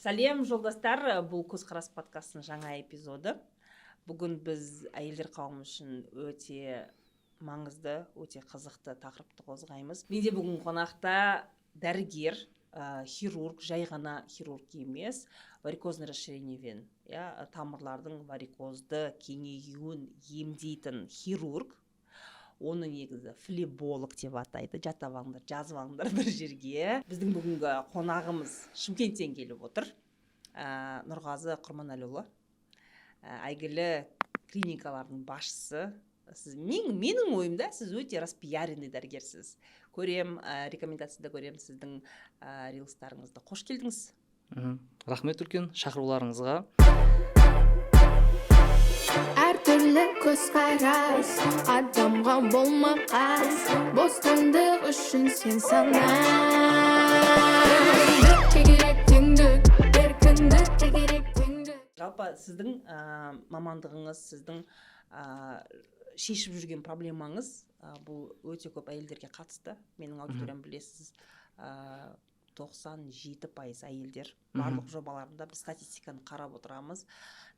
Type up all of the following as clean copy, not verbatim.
Сәлем, жолдастар! Бұл «Көзқарас» подкастының жаңа эпизоды. Бүгін біз әйелдер қауымы үшін өте маңызды, өте қызықты тақырыпты қозғаймыз. Менде бүгін қонақта дәрігер, хирург, жай ғана хирург емес, варикозное расширение вен, иә, тамырлардың варикозды кеңеюін емдейтін хирург. Оны негізі флеболог деп атайды. Жаттап алыңдар, жазып алыңдар бір жерге. Біздің бүгінгі қонағымыз Шымкенттен келіп отыр, Нұрғазы Құрманәліұлы, әйгілі клиникалардың басшысы. Сіз, менің ойымда, сіз өте распиаренный дәрігерсіз. Көрем, рекомендацияда көрем сіздің рилстарыңызды. Қош келдіңіз! Рахмет үлкен шақыруларыңызға. Әртүрлі көзқарас адамға болма қас, бостандық үшін сен сана. Керек теңдік, еркіндік керек, теңдік. Жалпы сіздің мамандығыңыз, сіздің шешіп жүрген проблемаңыз, бұл өте көп әйелдерге қатысты. Менің аудиториям, білесіз, 97% әйелдер. Барлық жобаларымда біз статистиканы қарап отырамыз.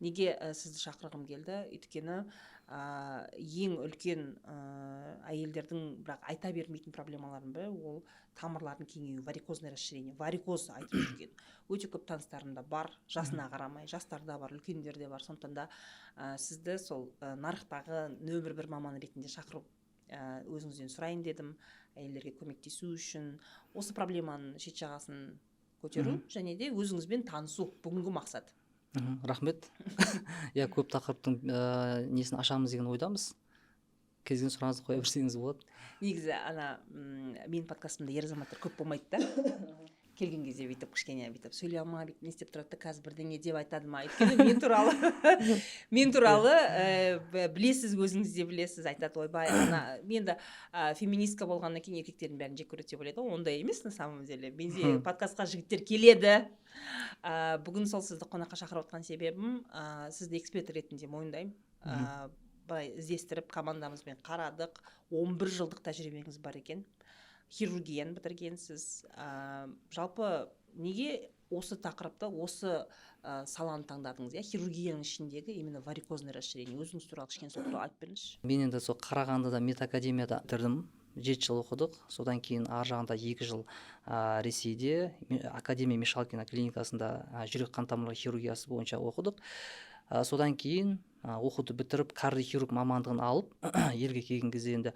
Неге сізді шақырғым келді? Өйткені ең үлкен әйелдердің, бірақ айта бермейтін проблемаларының бірі ол тамырлардың кеңеюі, варикозное расширение. Варикоз айтып жүрген өте көп таныстарымда бар, жасына қарамай, жастарда бар, үлкендерде бар. Сондықтан да сізді сол нарықтағы нөмір бір маман ретінде шақырып, өзіңізден сұрайын дедім. Әйелдерге көмектесу үшін осы проблеманың шет жағасын көтеру және де өзіңізбен танысу бүгінгі мақсат. Рахмет. Иә, көп тақырыптың несін ашамыз деген ойдамыз. Кез келген сұрағыңызды қоя берсеңіз болады. Негізі ана менің подкастымда ер азаматтар көп болмайды да. Келген кезде бүйтіп кішкене бүйтіп сөйлей алмай, бүйтіп не істеп тұрады да, қазір бірдеңе деп айтады ма? Өйткені мен туралы білесіз, өзіңіз де білесіз, айтады: «Ойбай, ана мен де феминистка болғаннан кейін еркектердің бәрін жек көреді», — деп ойлайды ғой. Ондай емес на самом деле. Менде подкастқа жігіттер келеді. Бүгін сол сізді қонаққа шақырып отқан себебім, сізді эксперт ретінде мойындаймын. Былай іздестіріп, командамызбен қарадық, 11 жылдық тәжірибеңіз бар екен, хирургияны бітіргенсіз. Жалпы неге осы тақырыпты, осы саланы таңдадыңыз, иә, хирургияның ішіндегі именно варикозное расширение? Өзіңіз туралы кішкене, сол туралы айтып беріңізші. Мен енді сол Қарағандыда медакадемияда бітірдім, 7 жыл оқыдық. Содан кейін ар жағында 2 жыл Ресейде академия Мешалкина клиникасында жүрек қан тамырлар хирургиясы бойынша оқыдық. Содан кейін оқуды бітіріп, кардиохирург мамандығын алып, елге келген кезде енді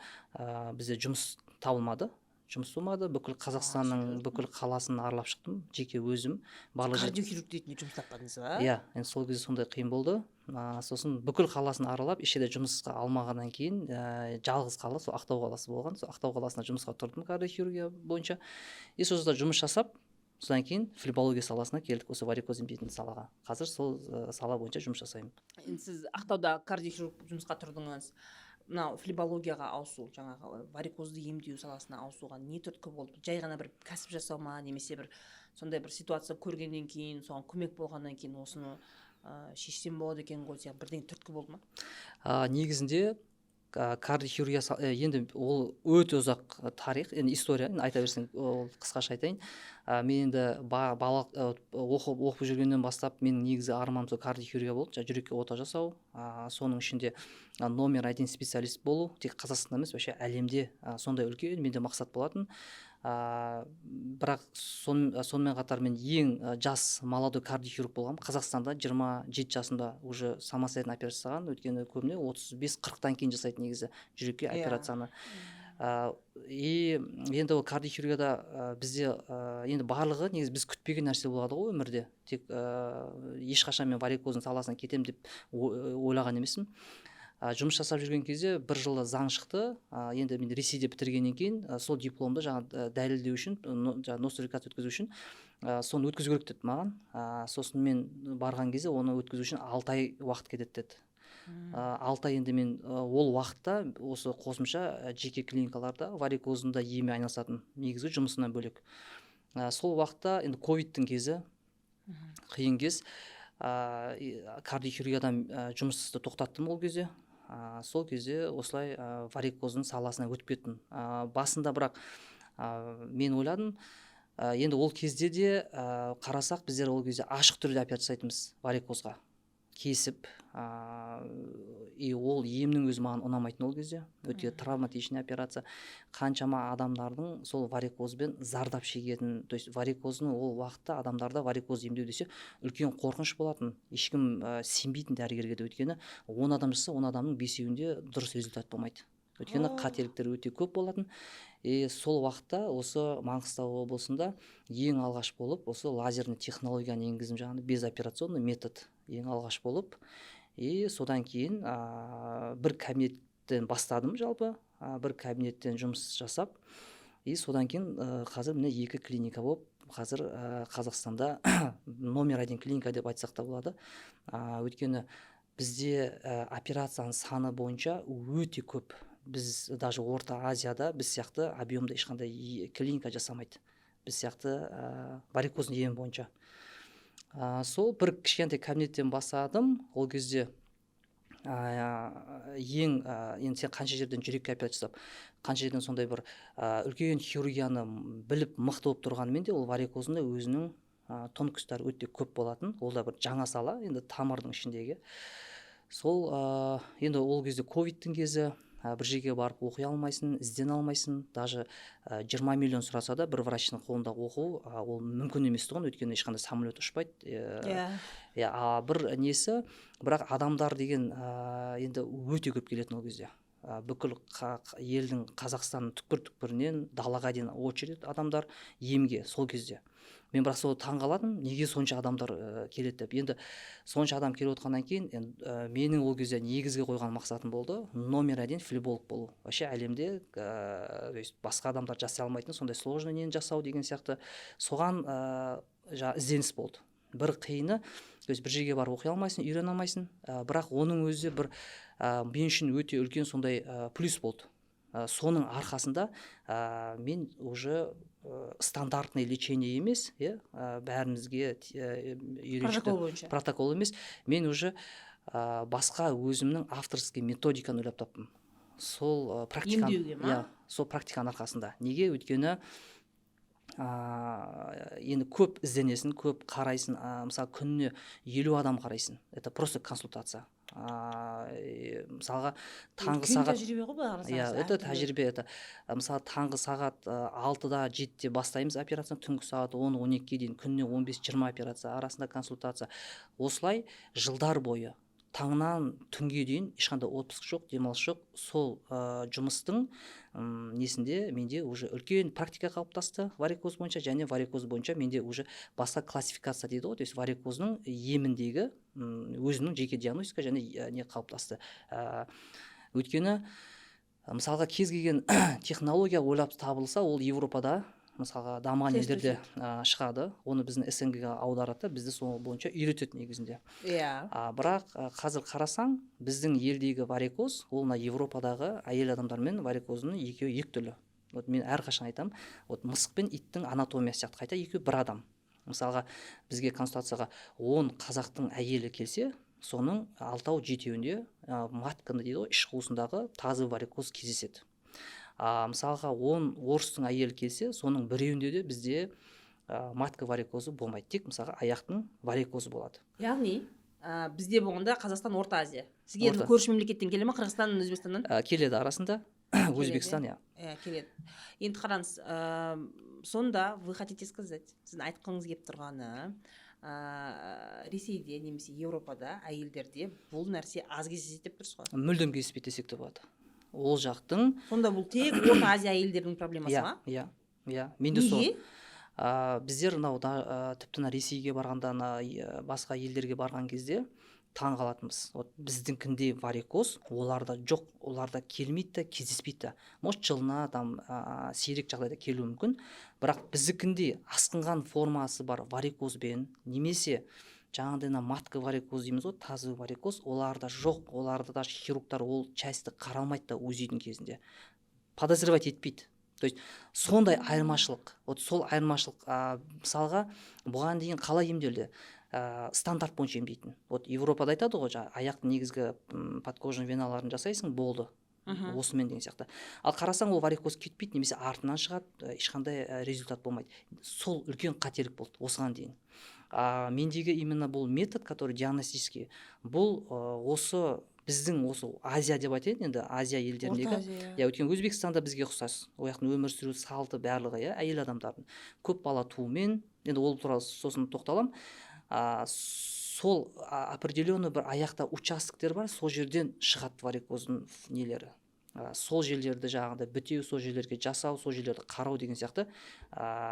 бізде жұмыс табылмады, жұмыс болмады. Бүкіл Қазақстанның бүкіл қаласын аралап шықтым жеке өзім, барлық Кардиохирург ретінде жұмыс таппадыңыз ба? Иә, енді сол кезде сондай қиын болды. Сосын бүкіл қаласын аралап, еш жерде жұмысқа алмағаннан кейін, жалғыз қала сол Ақтау қаласы болған. Сол Ақтау қаласына жұмысқа тұрдым кардиохирургия бойынша. И сол жақта жұмыс жасап, содан кейін флебология саласына келдік, осы варикоз емдейтін салаға. Қазір сол сала бойынша жұмыс жасаймын. Енді сіз Ақтауда кардиохирург болып жұмысқа тұрдыңыз. Мынау флебологияға ауысу, жаңағы варикозды емдеу саласына ауысуға не түрткі болды? Жай ғана бір кәсіп жасау ма немесе бір сондай бір ситуация көргеннен кейін, соған көмек болғаннан кейін, осыны шешсем болады екен ғой сияқты бірдеңе түрткі болды ма? Негізінде кардиохирургия енді ол өте ұзақ тарих, енді история, енді айта берсең ол. Қысқаша айтайын. Мен енді бала оқып жүргеннен бастап менің негізгі арманым сол кардиохирургия болды, жаңағы жүрекке ота жасау, соның ішінде номер один специалист болу, тек Қазақстанда емес, вообще әлемде. Сондай үлкен менде мақсат болатын. Бірақ сонымен қатар мен ең жас молодой кардиохирург болғанмын Қазақстанда. 27 жасымда уже самостоятельно операция жасаған, өйткені көбіне 35-40-тан кейін жасайды негізі жүрекке операцияны. И енді ол кардиохирургияда бізде енді барлығы негізі біз күтпеген нәрсе болады ғой өмірде. Тек ешқашан мен варикоздың саласына кетемін деп ойлаған емеспін. Жұмыс жасап жүрген кезде бір жылы заң шықты. Енді мен Ресейде бітіргеннен кейін сол дипломды жаңа дәлелдеу үшін, жаңа нострификация өткізу үшін, соны өткізу керек деді маған. Сосын мен барған кезде, оны өткізу үшін 6 ай уақыт кетеді деді. 6 ай. Енді мен ол уақытта осы қосымша жеке клиникаларда варикоздың да емімен айналысатын, негізгі жұмысымнан бөлек. Сол уақытта енді ковидтің кезі, қиын кез. Кардиохирургиядан жұмысты тоқтаттым ол кезде. Сол кезде осылай варикоздың саласына өтіп кеттім. Басында бірақ мен ойладым, Енді ол кезде де қарасақ, біздер ол кезде ашық түрде операция жасайтынбыз варикозға кесіп. И ол емнің өзі маған ұнамайтын ол кезде, өте травматичный операция. Қаншама адамдардың сол варикозбен зардап шегетін, то есть варикоздың, ол уақытта адамдарда варикоз емдеу десе, үлкен қорқыныш болатын. Ешкім сенбейтін дәрігерге де, өйткені 10 адам жасаса, 10 адамның бесеуінде дұрыс результат болмайды, өйткені қателіктер өте көп болатын. И сол уақытта осы Маңғыстау облысында ең алғаш болып осы лазерный технологияны енгіздім, жаңағы безоперационный метод ең алғаш болып. И содан кейін бір кабинеттен бастадым жалпы, бір кабинеттен жұмыс жасап, и содан кейін қазір міне екі клиника болып, қазір Қазақстанда номер один клиника деп айтсақ та болады. Өйткені бізде операцияның саны бойынша өте көп. Біз даже Орта Азияда біз сияқты объемда ешқандай клиника жасамайды біз сияқты варикоздың емі бойынша. Сол бір кішкентай кабинеттен бастадым ол кезде. Ең енді сен қанша жерден жүрекке операция жасап, қанша жерден сондай бір үлкен хирургияны біліп, мықты болып тұрғанымен де, ол варикоздың да өзінің тонкостары өте көп болатын. Ол да бір жаңа сала енді тамырдың ішіндегі. Сол енді ол кезде ковидтің кезі, бір жерге барып оқи алмайсың, іздене алмайсың. Даже 20 миллион сұраса да, бір врачтың қолында оқу ол мүмкін емес тұғын, өйткені ешқандай самолет ұшпайды. Иә, бір несі, бірақ адамдар деген енді өте көп келетін ол кезде. Бүкіл елдің, Қазақстанның түкпір түкпірінен далаға дейін очередь адамдар емге. Сол кезде мен бірақ сол таңғалатынмын, неге сонша адамдар келеді деп. Енді сонша адам келіп отқаннан кейін енді, менің ол кезде негізгі қойған мақсатым болды номер один флеболог болу вообще әлемде, то есть басқа адамдар жасай алмайтын сондай сложный нені жасау деген сияқты. Соған жаңағы ізденіс болды. Бір қиыны, то есть бір жерге барып оқи алмайсың, үйрене алмайсың. Бірақ оның өзі бір мен үшін өте үлкен сондай плюс болды. Соның арқасында мен уже стандартный лечение емес, иә, бәрімізге үйреншікті протокол бойынша. Протокол емес, мен уже басқа өзімнің авторский методиканы ойлап таптым сол практиканы. Емдеуге ма? Иә, сол практиканың арқасында. Неге? Өйткені енді көп ізденесің, көп қарайсың. Мысалы, күніне 50 адам қарайсың, это просто консультация. Мысалға, таңғы Үлкен сағат тәжірибе ғой, былай қарасаңыз. Иә, это әртүрлі. тәжірибе. Это мысалы, таңғы сағат 6-да, 7-де бастаймыз операцияны, түнгі сағат 10-12-ге дейін, күніне 15-20 операция, арасында консультация. Осылай жылдар бойы таңнан түнге дейін ешқандай отпуск жоқ, демалыс жоқ. Сол жұмыстың несінде менде уже үлкен практика қалыптасты варикоз бойынша. Және варикоз бойынша менде уже басқа классификация дейді ғой, то есть варикоздың еміндегі өзімнің жеке диагностика және не қалыптасты. Өйткені мысалға, кез келген технология ойлап табылса, ол Европада, мысалға, дамыған Тест елдерде шығады, оны біздің СНГ ға аударады да, бізді сол бойынша үйретеді негізінде. Бірақ қазір қарасаң, біздің елдегі варикоз, ол мына Европадағы әйел адамдармен варикоздың екеуі екі түрлі. Вот мен әрқашан айтамын, вот мысық пен иттің анатомиясы сияқты, қайта екеуі бір адам. Мысалға, бізге консультацияға 10 қазақтың әйелі келсе, соның алтау жетеуінде матканы дейді ғой, іш қуысындағы тазовый варикоз кездеседі. Мысалға, 10 орыстың әйелі келсе, соның біреуінде де бізде матка варикозы болмайды, тек мысалға аяқтың варикозы болады. Яғни бізде болғанда Қазақстан, Орта Азия, сізге енді көрші мемлекеттен келе ма, Қырғызстан, Өзбекстаннан? Келеді арасында, Өзбекстан, иә. Иә, келеді. Енді қараңыз, сонда вы хотите сказать, сіздің айтқыңыз келіп тұрғаны, Ресейде немесе Еуропада әйелдерде бұл нәрсе аз кездеседі деп тұрсыз ғой? Мүлдем кездеспейді десек те болады ол жақтың. Сонда бұл тек Орта Азия әйелдерінің проблемасы Иә. ма? Иә, менде сол. Неге? Біздер мынау да, тіпті мына Ресейге барғанда, ана басқа елдерге барған кезде таң қалатынбыз: вот біздіңкіндей варикоз оларда жоқ, оларда келмейді да, кездеспейді да. Может, жылына там сирек жағдайда келуі мүмкін, бірақ біздікіндей асқынған формасы бар варикозбен немесе жаңағыдай мына матка варикоз дейміз ғой, тазовый варикоз оларда жоқ. Оларда даже хирургтар ол частьті қаралмайды да, УЗИ-дің кезінде подозревать етпейді. То есть сондай айырмашылық, вот сол айырмашылық. Мысалға, бұған дейін қалай емделді? Стандарт бойынша емдейтін. Вот Европада айтады ғой, жаңағы аяқтың негізгі подкожный веналарын жасайсың, болды. Осымен деген сияқты. Ал қарасаң, ол варикоз кетпейді немесе артынан шығады, ешқандай результат болмайды. Сол үлкен қателік болды осыған дейін. А мендегі именно бұл метод, который диагностический, бұл осы біздің осы Азия деп айтайын енді, Азия елдеріндегі. Орта Азия. Иә, өйткені Өзбекстанда бізге ұқсас, ол жақтың өмір сүру салты, барлығы, иә, әйел адамдардың көп бала туумен. Енді ол туралы сосын тоқталамын. Сол определенный бір аяқта участоктер бар, сол жерден шығады варикоздың нелері. Сол жерлерді жаңағыдай бітеу, сол жерлерге жасау, сол жерлерді қарау деген сияқты.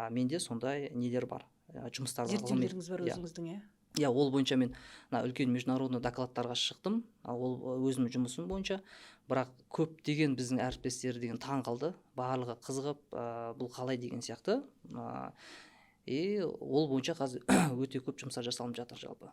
Менде сондай нелер бар, жұмыстар бар, ғылыми. Зерттеулеріңіз бар Иә. өзіңіздің, иә? Иә, ол бойынша мен мына үлкен международный докладтарға шықтым, ол өзімнің жұмысым бойынша. Бірақ көптеген біздің әріптестер деген таң қалды, барлығы қызығып, бұл қалай деген сияқты. И ол бойынша қазір өте көп жұмыстар жасалынып жатыр жалпы.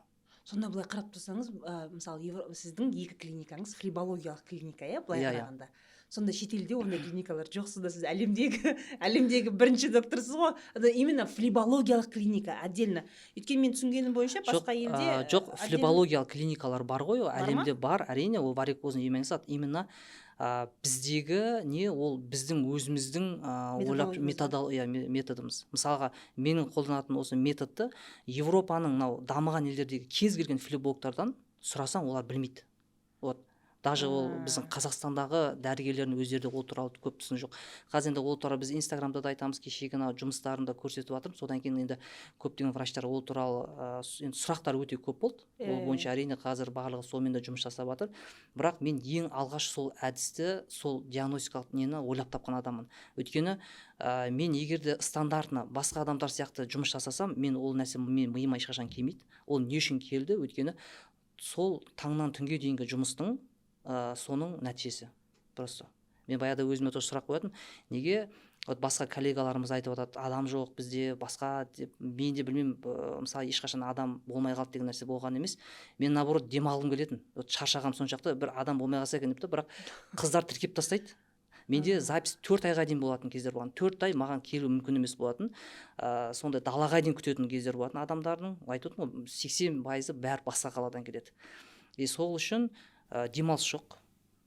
Сонда былай қарап тұрсаңыз, мысалы, сіздің екі клиникаңыз флебологиялық клиника, иә, былай Иә. қарағанда. Сонда шетелде ондай клиникалар жоқ. Сонда сіз әлемдегі бірінші докторсыз ғой. Это именно флебологиялық клиника отдельно, өйткені мен түсінгенім бойынша, Жоқ, басқа елде жоқ, отдельно. Флебологиялық клиникалар бар ғой. Бар ма? Әлемде бар, әрине. Ол варикозный немен айналысады именно. Біздегі не, ол біздің өзіміздің ойлап Методологиямыз ба? Иә, методымыз. Мысалға, менің қолданатын осы методты Европаның мынау дамыған елдердегі кез келген флебологтардан сұрасаң, олар білмейді. Вот даже ол біздің Қазақстандағы дәрігерлердің өздері де ол туралы көп түсінігі жоқ. Қазір енді ол туралы біз Инстаграмда да айтамыз, кешегі ана жұмыстарында көрсетіп жатырмыз. Содан кейін енді көптеген врачтар ол туралы енді сұрақтар өте көп болды ол бойынша. Әрине, қазір барлығы сонымен де жұмыс жасап жатыр. Бірақ мен ең алғаш сол әдісті, сол диагностикалық нені ойлап тапқан адаммын. Өйткені мен егер де стандартно басқа адамдар сияқты жұмыс жасасам, мен ол нәрсе мен миыма ешқашан келмейді. Ол не үшін келді? Өйткені сол таңнан түнге дейінгі жұмыстың соның нәтижесі. Просто мен баяғыда өзіме тоже сұрақ қоятынмын: неге вот басқа коллегаларымыз айтып жатады, адам жоқ бізде, басқа деп. Мен де білмеймін, мысалы, ешқашан адам болмай қалды деген нәрсе болған емес. Мен, наоборот, демалғым келетін. Вот шаршағаным соншалықты, бір адам болмай қалса екен деп та. Бірақ қыздар тіркеп тастайды. Менде запись 4 айға дейін болатын кездер болған. 4 ай маған келу мүмкін емес болатын. Сондай далаға дейін күтетін кездер болатын адамдардың. Айтып отырмын ғой, 80%-ы бәрі басқа қаладан келеді. И сол үшін демалыс жоқ,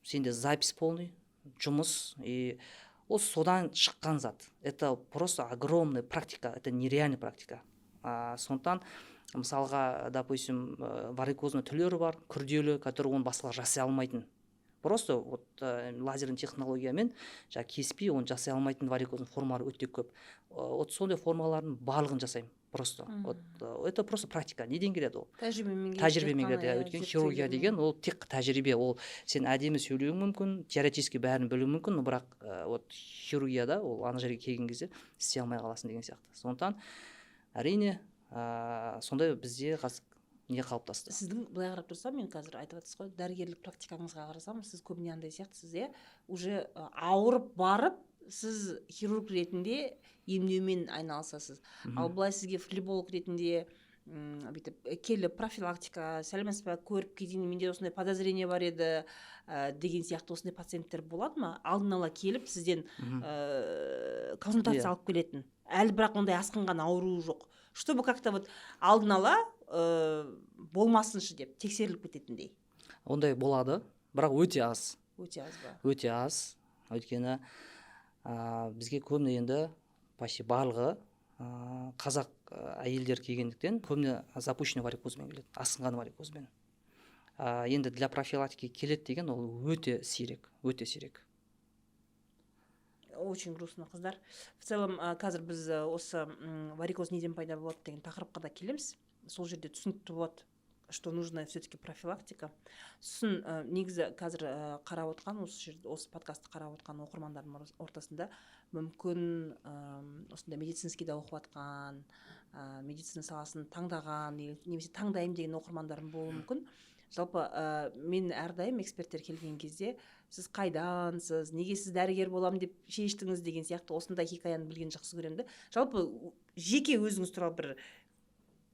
сенде запись полный, жұмыс. И ол содан шыққан зат. Это просто огромная практика, это нереальная практика. Сондықтан, мысалға, допустим, варикоздың түрлері бар күрделі, который оны басқалар жасай алмайтын. Просто вот лазерный технологиямен жаңағы кеспей, оны жасай алмайтын варикоздың формалары өте көп. Вот сондай формалардың барлығын жасаймын просто. Вот это просто практика. Неден келеді ол? Тәжірибемен келеді. Тәжірибемен Тек келеді, иә. қана, Өйткені хирургия зерттеулермен. деген ол тек тәжірибе. Ол сен әдемі сөйлеуің мүмкін, теоретически бәрін білуің мүмкін, но бірақ вот хирургияда ол ана жерге келген кезде істей алмай қаласың деген сияқты. Сондықтан, әрине, сондай бізде қазір не қалыптасты. Сіздің былай қарап тұрсам, мен қазір айтып жатырсыз ғой, дәрігерлік практикаңызға қарасам, сіз көбіне андай сияқтысыз, иә, уже ауырып барып, сіз хирург ретінде емдеумен айналысасыз. Ал былай сізге флеболог ретінде бүйтіп келіп, профилактика, сәлеметсіз ба, көріп кетейін, менде осындай подозрение бар еді, деген сияқты осындай пациенттер болады ма, алдын ала келіп, сізден консультация алып келетін, әлі бірақ ондай асқынған ауруы жоқ, чтобы как то вот алдын ала болмасыншы деп тексеріліп кететіндей? Ондай болады, бірақ өте аз. Өте аз ба? Өте аз. Өйткені бізге көбіне енді почти барлығы қазақ әйелдер келгендіктен, көбіне запущенный варикозбен келеді, асқынған варикозбен. Енді для профилактики келеді деген ол өте сирек, өте сирек. Очень грустно, қыздар. В целом қазір біз осы варикоз неден пайда болады деген тақырыпқа да келеміз. Сол жерде түсінікті болады, что нужна все таки профилактика. Сосын негізі қазір қарап отқан, осы жерде осы подкастты қарап отқан оқырмандардың ортасында мүмкін осындай медицинскийде оқып жатқан, медицина саласын таңдаған немесе таңдаймын деген оқырмандарым болуы мүмкін. Жалпы мен әрдайым эксперттер келген кезде сіз қайдансыз, неге сіз дәрігер боламын деп шештіңіз деген сияқты осындай хикаяны білгенді жақсы көремін да. Жалпы жеке өзіңіз туралы бір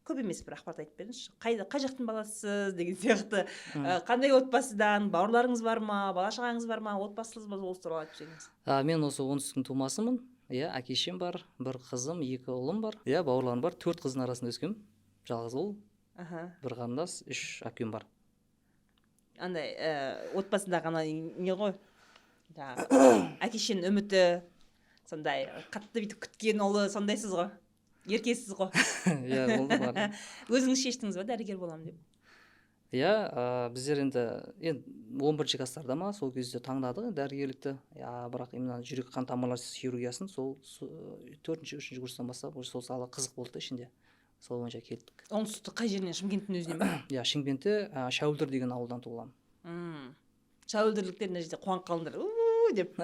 көп емес, бір ақпарат айтып беріңізші. Қай жақтың баласысыз деген сияқты, қандай отбасыдан, бауырларыңыз бар ма, бала шағаңыз бар ма, отбасылысыз ба, осы туралы айтып жіберіңіз. Мен осы оңтүстіктің тумасымын, иә. Әке шешем бар, бір қызым, екі ұлым бар, иә, бауырларым бар. Төрт қыздың арасында өскенмін, жалғыз ұл. Бір қарындас, үш әпкем бар. Андай отбасындағы ана не ғой. Жаңағы әке шешенің үміті, сондай қатты бүйтіп күткен ұлы, сондайсыз ғой, еркесіз ғой. Иә, болды бар. Өзіңіз шештіңіз ба дәрігер боламын деп? Иә, біздер енді 11-класстарда ма, сол кезде таңдадық дәрігерлікті. Иә, бірақ именно жүрек қан тамырлар хирургиясын сол төртінші, үшінші курстан бастап уже сол сала қызық болды да ішінде, сол бойынша кеттік. Оңтүстік қай жерінен, Шымкенттің өзінен ба? Иә, Шымкентте, Шәуілдір деген ауылдан туыламын. Шәуілдірліктер мына жерде қуанып қалыңдар «У-у» деп.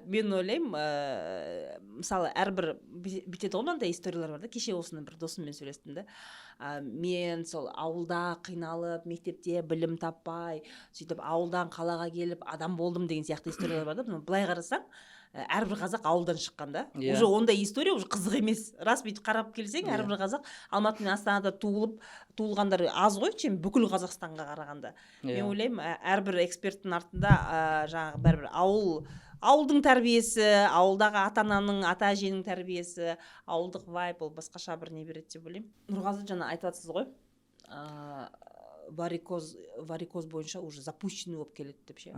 Мен ойлаймын, мысалы, әрбір бүйтеді ғой, мынандай историялар бар да. Кеше осыны бір досыммен сөйлестім да. Мен сол ауылда қиналып, мектепте білім таппай, сөйтіп ауылдан қалаға келіп адам болдым деген сияқты историялар бар да. Бұны былай қарасаң, әрбір қазақ ауылдан шыққан да. Уже ондай история уже қызық емес, рас. Бүйтіп қарап келсең, әрбір қазақ Алматы мен Астанада туылғандар аз ғой, чем бүкіл Қазақстанға қарағанда. Мен ойлаймын, әрбір эксперттің артында жаңағы бәрібір ауылдың тәрбиесі, ауылдағы ата ананың, ата әженің тәрбиесі, ауылдық вайб, ол басқаша бір не береді деп ойлаймын. Нұрғазы, жаңа айтып жатсыз ғой, варикоз бойынша уже запущенный болып келеді деп ше.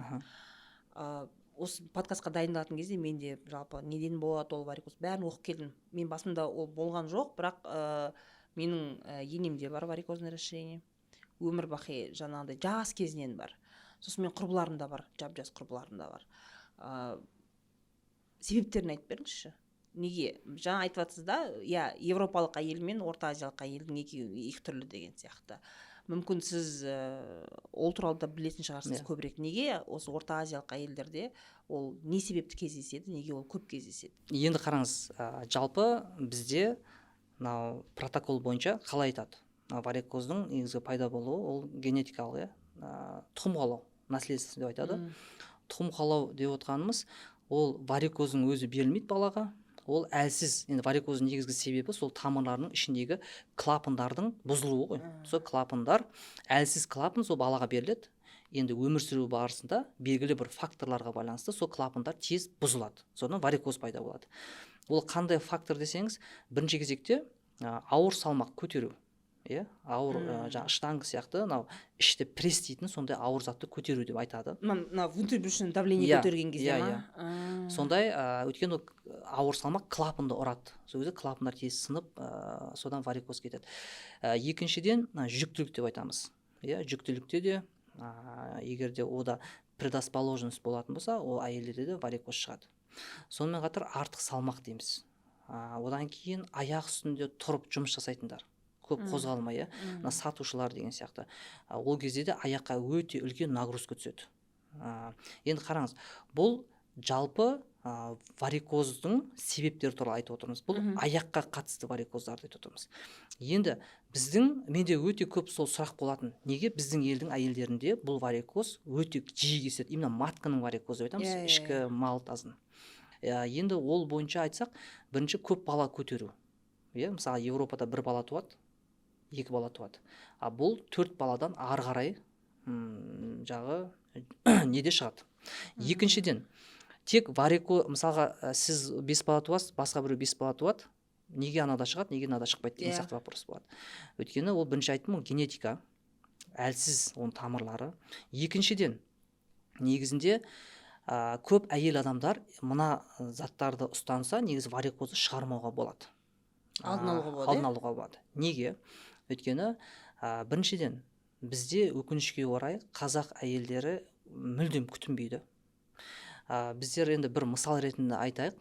Осы подкастқа дайындалатын кезде мен де жалпы неден болады ол варикоз, бәрін оқып келдім. Мен басымда ол болған жоқ, бірақ менің енемде бар варикозное расширение, өмір бақи жаңағыдай жас кезінен бар. Сосын мен құрбыларым да бар, жап жас құрбыларым да бар. Себептерін айтып беріңізші, неге? Жаңа айтып жатсыз да, иә, европалық әйел мен орта азиялық әйелдің екеуі екі түрлі деген сияқты. Мүмкін, сіз ол туралы да білетін шығарсыз көбірек. Неге осы орта азиялық әйелдерде ол не себепті кездеседі, неге ол көп кездеседі? Енді қараңыз, жалпы бізде мынау протокол бойынша қалай айтады? Мына варикоздың негізгі пайда болуы ол генетикалық, иә, тұқым қуалау, наследство деп айтады. Тұқым қуалау деп отқанымыз, ол варикоздың өзі берілмейді балаға, ол әлсіз. Енді варикоздың негізгі себебі сол тамырлардың ішіндегі клапандардың бұзылуы ғой. Сол клапандар, әлсіз клапан сол балаға беріледі. Енді өмір сүру барысында белгілі бір факторларға байланысты сол клапандар тез бұзылады, содан варикоз пайда болады. Ол қандай фактор десеңіз, бірінші кезекте ауыр салмақ көтеру, иә, ауыр жаңағы штанга сияқты, мынау ішті пресс дейтін сондай ауыр затты көтеру деп айтады. Мына внутрибрюшный давление Иә, көтерген кезде иә, ма? Иә. Сондай, өйткені ол ауыр салмақ клапанды ұрады, сол кезде клапандар тез сынып, содан варикоз кетеді. Екіншіден, мына жүктілік деп айтамыз, иә. Жүктілікте де, егер де ода предрасположенность болатын болса, ол әйелдерде де варикоз шығады. Сонымен қатар артық салмақ дейміз. Одан кейін аяқ үстінде тұрып жұмыс жасайтындар, көп қозғалмай, иә, мына сатушылар деген сияқты. Ол кезде де аяққа өте үлкен нагрузка түседі. Енді қараңыз, бұл жалпы варикоздың себептері туралы айтып отырмыз, бұл аяққа қатысты варикоздарды айтып отырмыз. Енді біздің, менде өте көп сол сұрақ болатын: неге біздің елдің әйелдерінде бұл варикоз өте жиі кездеседі, именно матканың варикозы деп айтамыз, Иә, иә, ішкі мал тазын. Иә, енді ол бойынша айтсақ, бірінші көп бала көтеру, иә. Мысалы, Европада бір бала туады, екі бала туады, а бұл төрт баладан ары қарай жағы неде шығады. Екіншіден, тек мысалға, сіз бес бала туасыз, басқа біреу бес бала туады, неге анада шығады, неге мынада шықпайды деген сияқты вопрос болады. Өйткені ол бірінші айттым ғой, генетика, әлсіз оның тамырлары. Екіншіден, негізінде көп әйел адамдар мына заттарды ұстанса, негізі варикозды шығармауға болады. Алдын алуға болады, Алдын иә? алуға болады. Неге? Өйткені біріншіден, бізде, өкінішке орай, қазақ әйелдері мүлдем күтінбейді. Біздер енді бір мысал ретінде айтайық.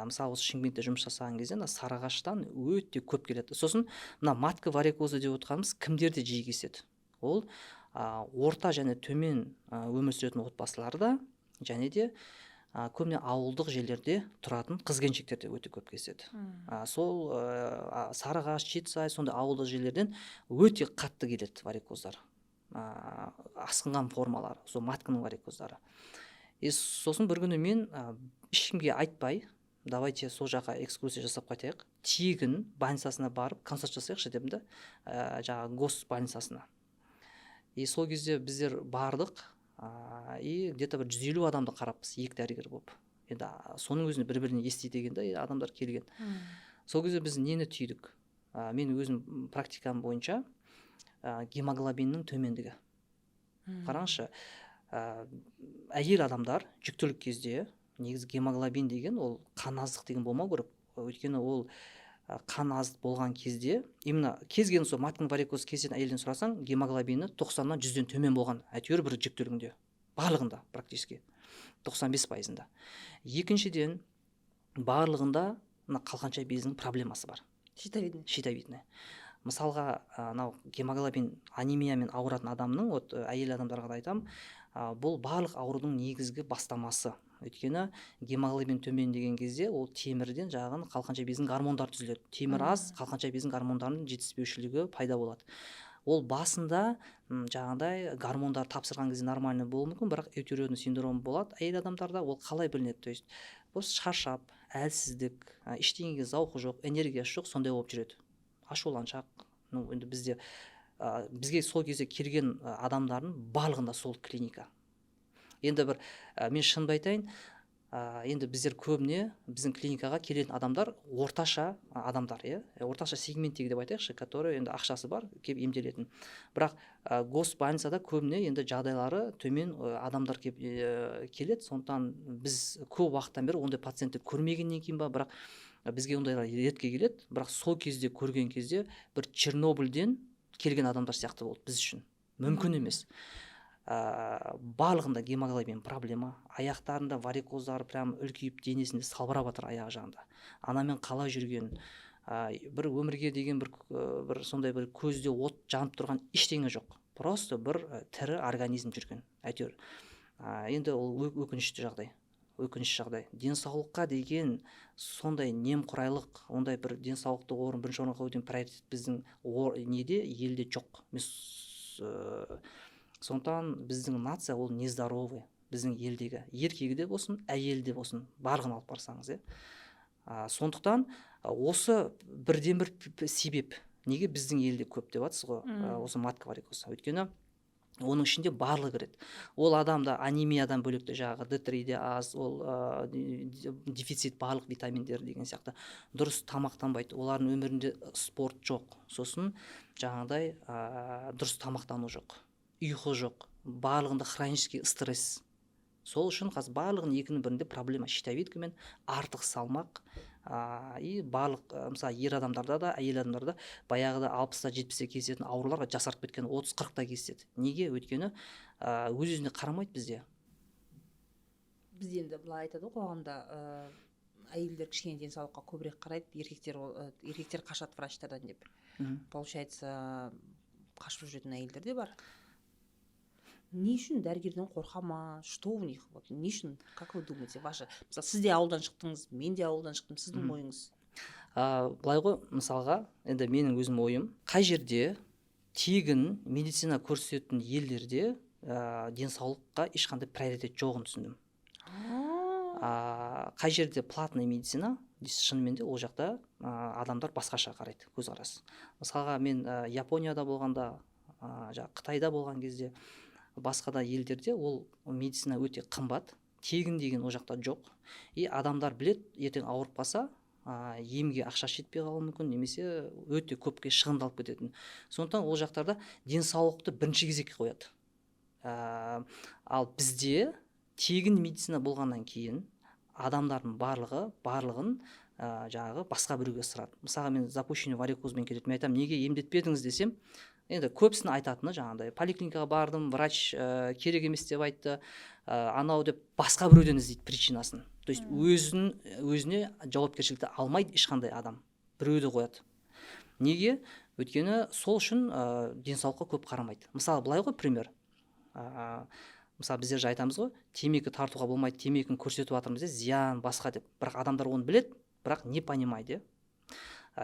Мысалы, осы Шымкентте жұмыс жасаған кезде мына Сарыағаштан өте көп келеді. Сосын мына матка варикозы деп отырғанымыз кімдерде жиі кездеседі? Ол орта және төмен өмір сүретін отбасыларда және де көбіне ауылдық жерлерде тұратын қыз келіншектерде өте көп кездеседі. Сол Сарыағаш, Жетісай, сондай ауылдық жерлерден өте қатты келеді варикоздар, асқынған формалары, сол матканың варикоздары. И сосын бір күні мен ешкімге айтпай, давайте сол жаққа экскурсия жасап қайтайық, тегін больницасына барып консультация жасайықшы дедім да, жаңағы гос больницасына. И сол кезде біздер бардық, и где-то бір 150 адамды қараппыз екі дәрігер болып. Енді соның өзінде бір бірін естиді екен да, и адамдар келген. Сол кезде біз нені түйдік? Мен өзім практикам бойынша, гемоглобиннің төмендігі. Қараңызшы. Әйел адамдар жүктілік кезде негізі гемоглобин деген ол қан аздық деген болмау керек. Өйткені ол қан аз болған кезде, именно кез келген сол матканың варикоз кезетін әйелден сұрасаң, гемоглобині 90-нан, 100-ден төмен болған әйтеуір бір жүктілігінде, барлығында, практически 95%-ында. Екіншіден, барлығында мына қалқанша безінің проблемасы бар. Щитовидный. Щитовидный. Мысалға, анау гемоглобин анемиямен ауыратын адамның, вот әйел адамдарға да айтамын, бұл барлық аурудың негізгі бастамасы. Өйткені гемоглобин төмендеген кезде ол темірден жаңағы қалқанша безінің гормондары түзіледі. Темір аз, қалқанша безінің гормондарының жетіспеушілігі пайда болады. Ол басында жаңағыдай гормондар тапсырған кезде нормально болуы мүмкін, бірақ эутиреоидный синдром болады әйел адамдарда. Ол қалай білінеді? То есть просто шаршап, әлсіздік, ештеңеге зауқы жоқ, энергиясы жоқ, сондай болып жүреді, ашуланшақ. Ну енді бізде бізге сол кезде келген адамдардың барлығында сол клиника. Енді бір мен шынымды айтайын, енді біздер көбіне біздің клиникаға келетін адамдар орташа адамдар, иә, орташа сегменттегі деп айтайықшы, который енді ақшасы бар, келіп емделетін. Бірақ госбольницада көбіне енді жағдайлары төмен адамдар келіп келеді. Сондықтан біз көп уақыттан бері ондай пациентті көрмегеннен кейін ба, бірақ бізге ондайлар редко келеді. Бірақ сол кезде көрген кезде бір Чернобыльден келген адамдар сияқты болды біз үшін, мүмкін емес. Барлығында гемоглобин проблема, аяқтарында варикоздары прям үлкейіп, денесінде салбырап жатыр аяқ жағында. Анамен қалай жүрген, бір өмірге деген бір сондай бір көзде от жанып тұрған ештеңе жоқ, просто бір тірі организм жүрген әйтеуір. Енді ол өкінішті жағдай, өкінішті жағдай. Денсаулыққа деген сондай немқұрайлық, ондай бір денсаулықты орын, бірінші орынға қою деген приоритет біздің неде, елде жоқ. Мен сондықтан біздің нация ол нездоровый. Біздің елдегі еркегі де болсын, әйелі де болсын, барлығын алып барсаңыз, иә. Сондықтан осы бірден бір себеп, неге біздің елде көп деп жатсыз ғой, осы матка варикозы. Өйткені оның ішінде барлығы кіреді. Ол адамда анемиядан бөлек те жаңағы Д3 де аз, ол дефицит барлық витаминдер деген сияқты, дұрыс тамақтанбайды, олардың өмірінде спорт жоқ, сосын жаңағыдай дұрыс тамақтану жоқ, ұйқы жоқ, барлығында хронический стресс. Сол үшін қазір барлығының екінің бірінде проблема щитовидкамен, артық салмақ и барлық мысалы, ер адамдарда да, әйел адамдарда баяғыда 60-та, 70-те кездесетін аурулар жасарып кеткен, 30-40-та кездеседі. Неге? Өйткені өз өзіне қарамайды бізде. Бізде енді былай айтады ғой қоғамда, әйелдер кішкене денсаулыққа көбірек қарайды, еркектер еркектер қашады врачтардан деп. Получается, қашып жүретін әйелдер де бар. Не үшін? Дәрігерден қорқа ма? Что у них вот, не үшін? Как вы думаете, ваша, мысалы, сіз де ауылдан шықтыңыз, мен де ауылдан шықтым, сіздің ойыңыз? Былай ғой, мысалға, енді менің өзім ойым, қай жерде тегін медицина көрсететін елдерде денсаулыққа ешқандай приоритет жоғын түсіндім. Қай жерде платный медицина, шынымен де ол жақта адамдар басқаша қарайды, көзқарас. Мысалға, мен Японияда болғанда, жаңағы Қытайда болған кезде, басқа да елдерде ол медицина өте қымбат, тегін деген ол жақта жоқ. И адамдар білет, ертең ауырып қалса, емге ақша жетпей қалуы мүмкін немесе өте көпке шығындалып кететін. Сондықтан ол жақтарда денсаулықты бірінші кезекке қояды. Ал бізде тегін медицина болғаннан кейін адамдардың барлығы барлығын жаңағы басқа біреуге ысырады. Мысалға, мен запущенный варикозбен келеді, мен айтамын: «Неге емдетпедіңіз?» — десем, енді көбісінің айтатыны жаңағыдай: «Поликлиникаға бардым, врач керек емес деп айтты», анау деп басқа біреуден іздейді причинасын. То есть өзін өзіне жауапкершілікті алмайды ешқандай адам, біреуді қояды. Неге? Өйткені сол үшін денсаулыққа көп қарамайды. Мысалы, былай ғой, пример, мысалы, біздер же айтамыз ғой, темекі тартуға болмайды, темекіні көрсетіп жатырмыз, иә, зиян, басқа деп. Бірақ адамдар оны біледі, бірақ не понимает, иә.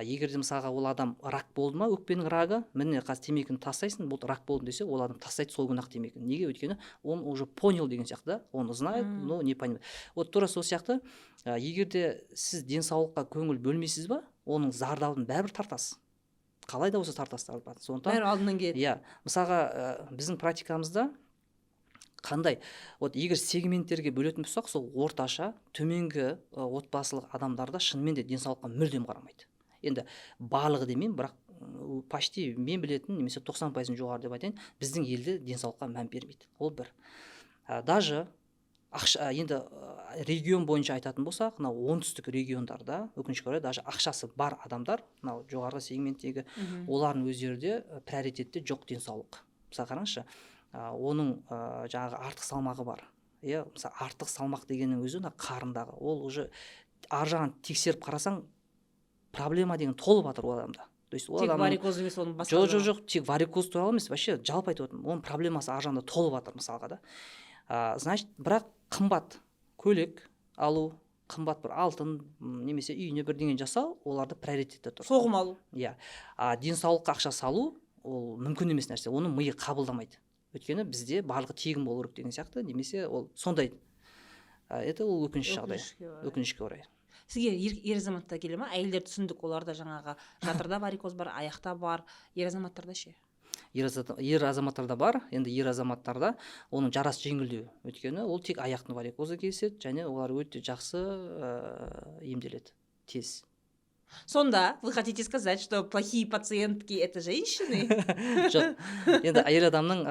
Егер де, мысалға, ол адам рак болды ма, өкпенің рагы, міне, қазір темекіні тастайсың болды, рак болдым десе, ол адам тастайды сол күні ақ темекіні. Неге? Өйткені он уже понял деген сияқты да, он знает, но не понимает. Вот тура сол сияқты, егер де сіз денсаулыққа көңіл бөлмейсіз ба, оның зардабын бәрібір тартасыз, қалай да болса тартасыз. Сондықтан бәрі алдынан келеді. Иә, мысалға, біздің практикамызда қандай, вот егер сегменттерге бөлетін болсақ, сол орташа төменгі отбасылық адамдарда шынымен де денсаулыққа мүлдем қарамайды. Енді барлығы демеймін, бірақ почти мен білетін немесе 90%-ын жоғары деп айтайын, біздің елде денсаулыққа мән бермейді. Ол бір. Даже ақша енді регион бойынша айтатын болсақ, мынау оңтүстік региондарда, өкінішке орай, даже ақшасы бар адамдар, мынау жоғарғы сегменттегі, олардың өздері де приоритетте жоқ денсаулық. Мысалы, қараңызшы, оның жаңағы артық салмағы бар, иә. Мысалы, артық салмақ дегеннің өзі мына қарындағы, ол уже ар жағын тексеріп қарасаң, проблема деген толып жатыр ол адамда. То есть ол Тек адамның варикоз емес, оның басқа Жоқ, да жоқ, бар. жоқ, тек варикоз туралы емес, вообще жалпы айтып отырмын. Оның проблемасы ар жағында толып жатыр мысалға да. Значит, бірақ қымбат көйлек алу, қымбат бір алтын немесе үйіне бірдеңе жасау оларда приоритетте тұр. Соғым алу. Иә, а денсаулыққа ақша салу ол мүмкін емес нәрсе, оны миы қабылдамайды, өйткені бізде барлығы тегін болу керек деген сияқты, немесе ол сондай. Это ол өкінішті жағдай. Өкінішке орай. Өкінішке орай. Сізге ер азаматтар келе ма? Әйелдер түсіндік, оларда жаңағы жатырда варикоз бар, аяқта бар. Ер азаматтарда ше? Ер азаматтарда бар. Енді ер азаматтарда оның жарасы жеңілдеу, өйткені ол тек аяқтың варикозы кездеседі және олар өте жақсы емделеді тез. Сонда вы хотите сказать, что плохие пациентки — это женщины? Жоқ, енді әйел адамның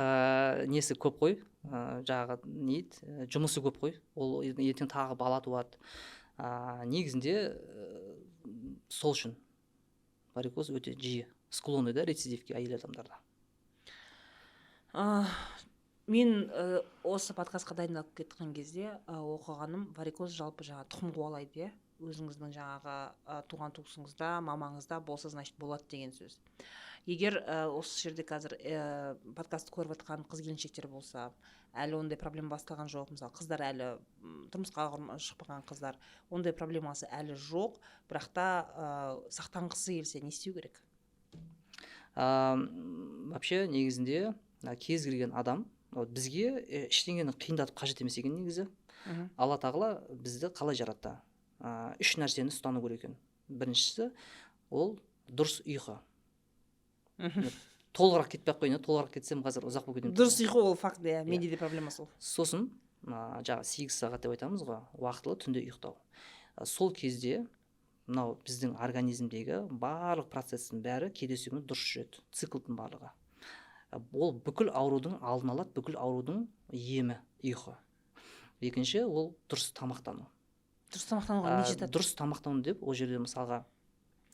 несі көп қой, жаңағы не дейді, жұмысы көп қой. Ол ертең тағы бала туады. Негізінде сол үшін варикоз өте жиі склонны да рецидивке әйел адамдарда. Мен осы подкастқа дайындалып кеткен кезде оқығаным, варикоз жалпы жаңағы тұқым қуалайды, иә. Өзіңіздің жаңағы туған туысыңызда, мамаңызда болса, значит, болады деген сөз. Егер осы жерде қазір подкастты көріп жатқан қыз келіншектер болса, әлі ондай проблема басталған жоқ, мысалы, қыздар әлі тұрмысқа шықпаған қыздар, ондай проблемасы әлі жоқ, бірақ та сақтанғысы келсе, не істеу керек? Вообще негізінде кез келген адам, вот бізге ештеңені қиындатып қажет емес екен негізі. Алла тағала бізді қалай жаратты? Үш нәрсені ұстану керек екен. Біріншісі ол дұрыс ұйқы. Толығырақ кетпей ақ қояйын, иә, толығырақ кетсем, қазір ұзақ болып кетемін. Дұрыс ұйқы ол факт, иә, менде де проблема сол. Сосын жаңағы 8 сағат деп айтамыз ғой, уақытылы түнде ұйықтау. Сол кезде мынау біздің организмдегі барлық процесстің бәрі келесі күні дұрыс жүреді, циклдың барлығы. Ол бүкіл аурудың алдын алады, бүкіл аурудың емі ұйқы. Екінші ол дұрыс тамақтану. Дұрыс тамақтануға не жатады? Дұрыс тамақтану деп ол жерде, мысалға,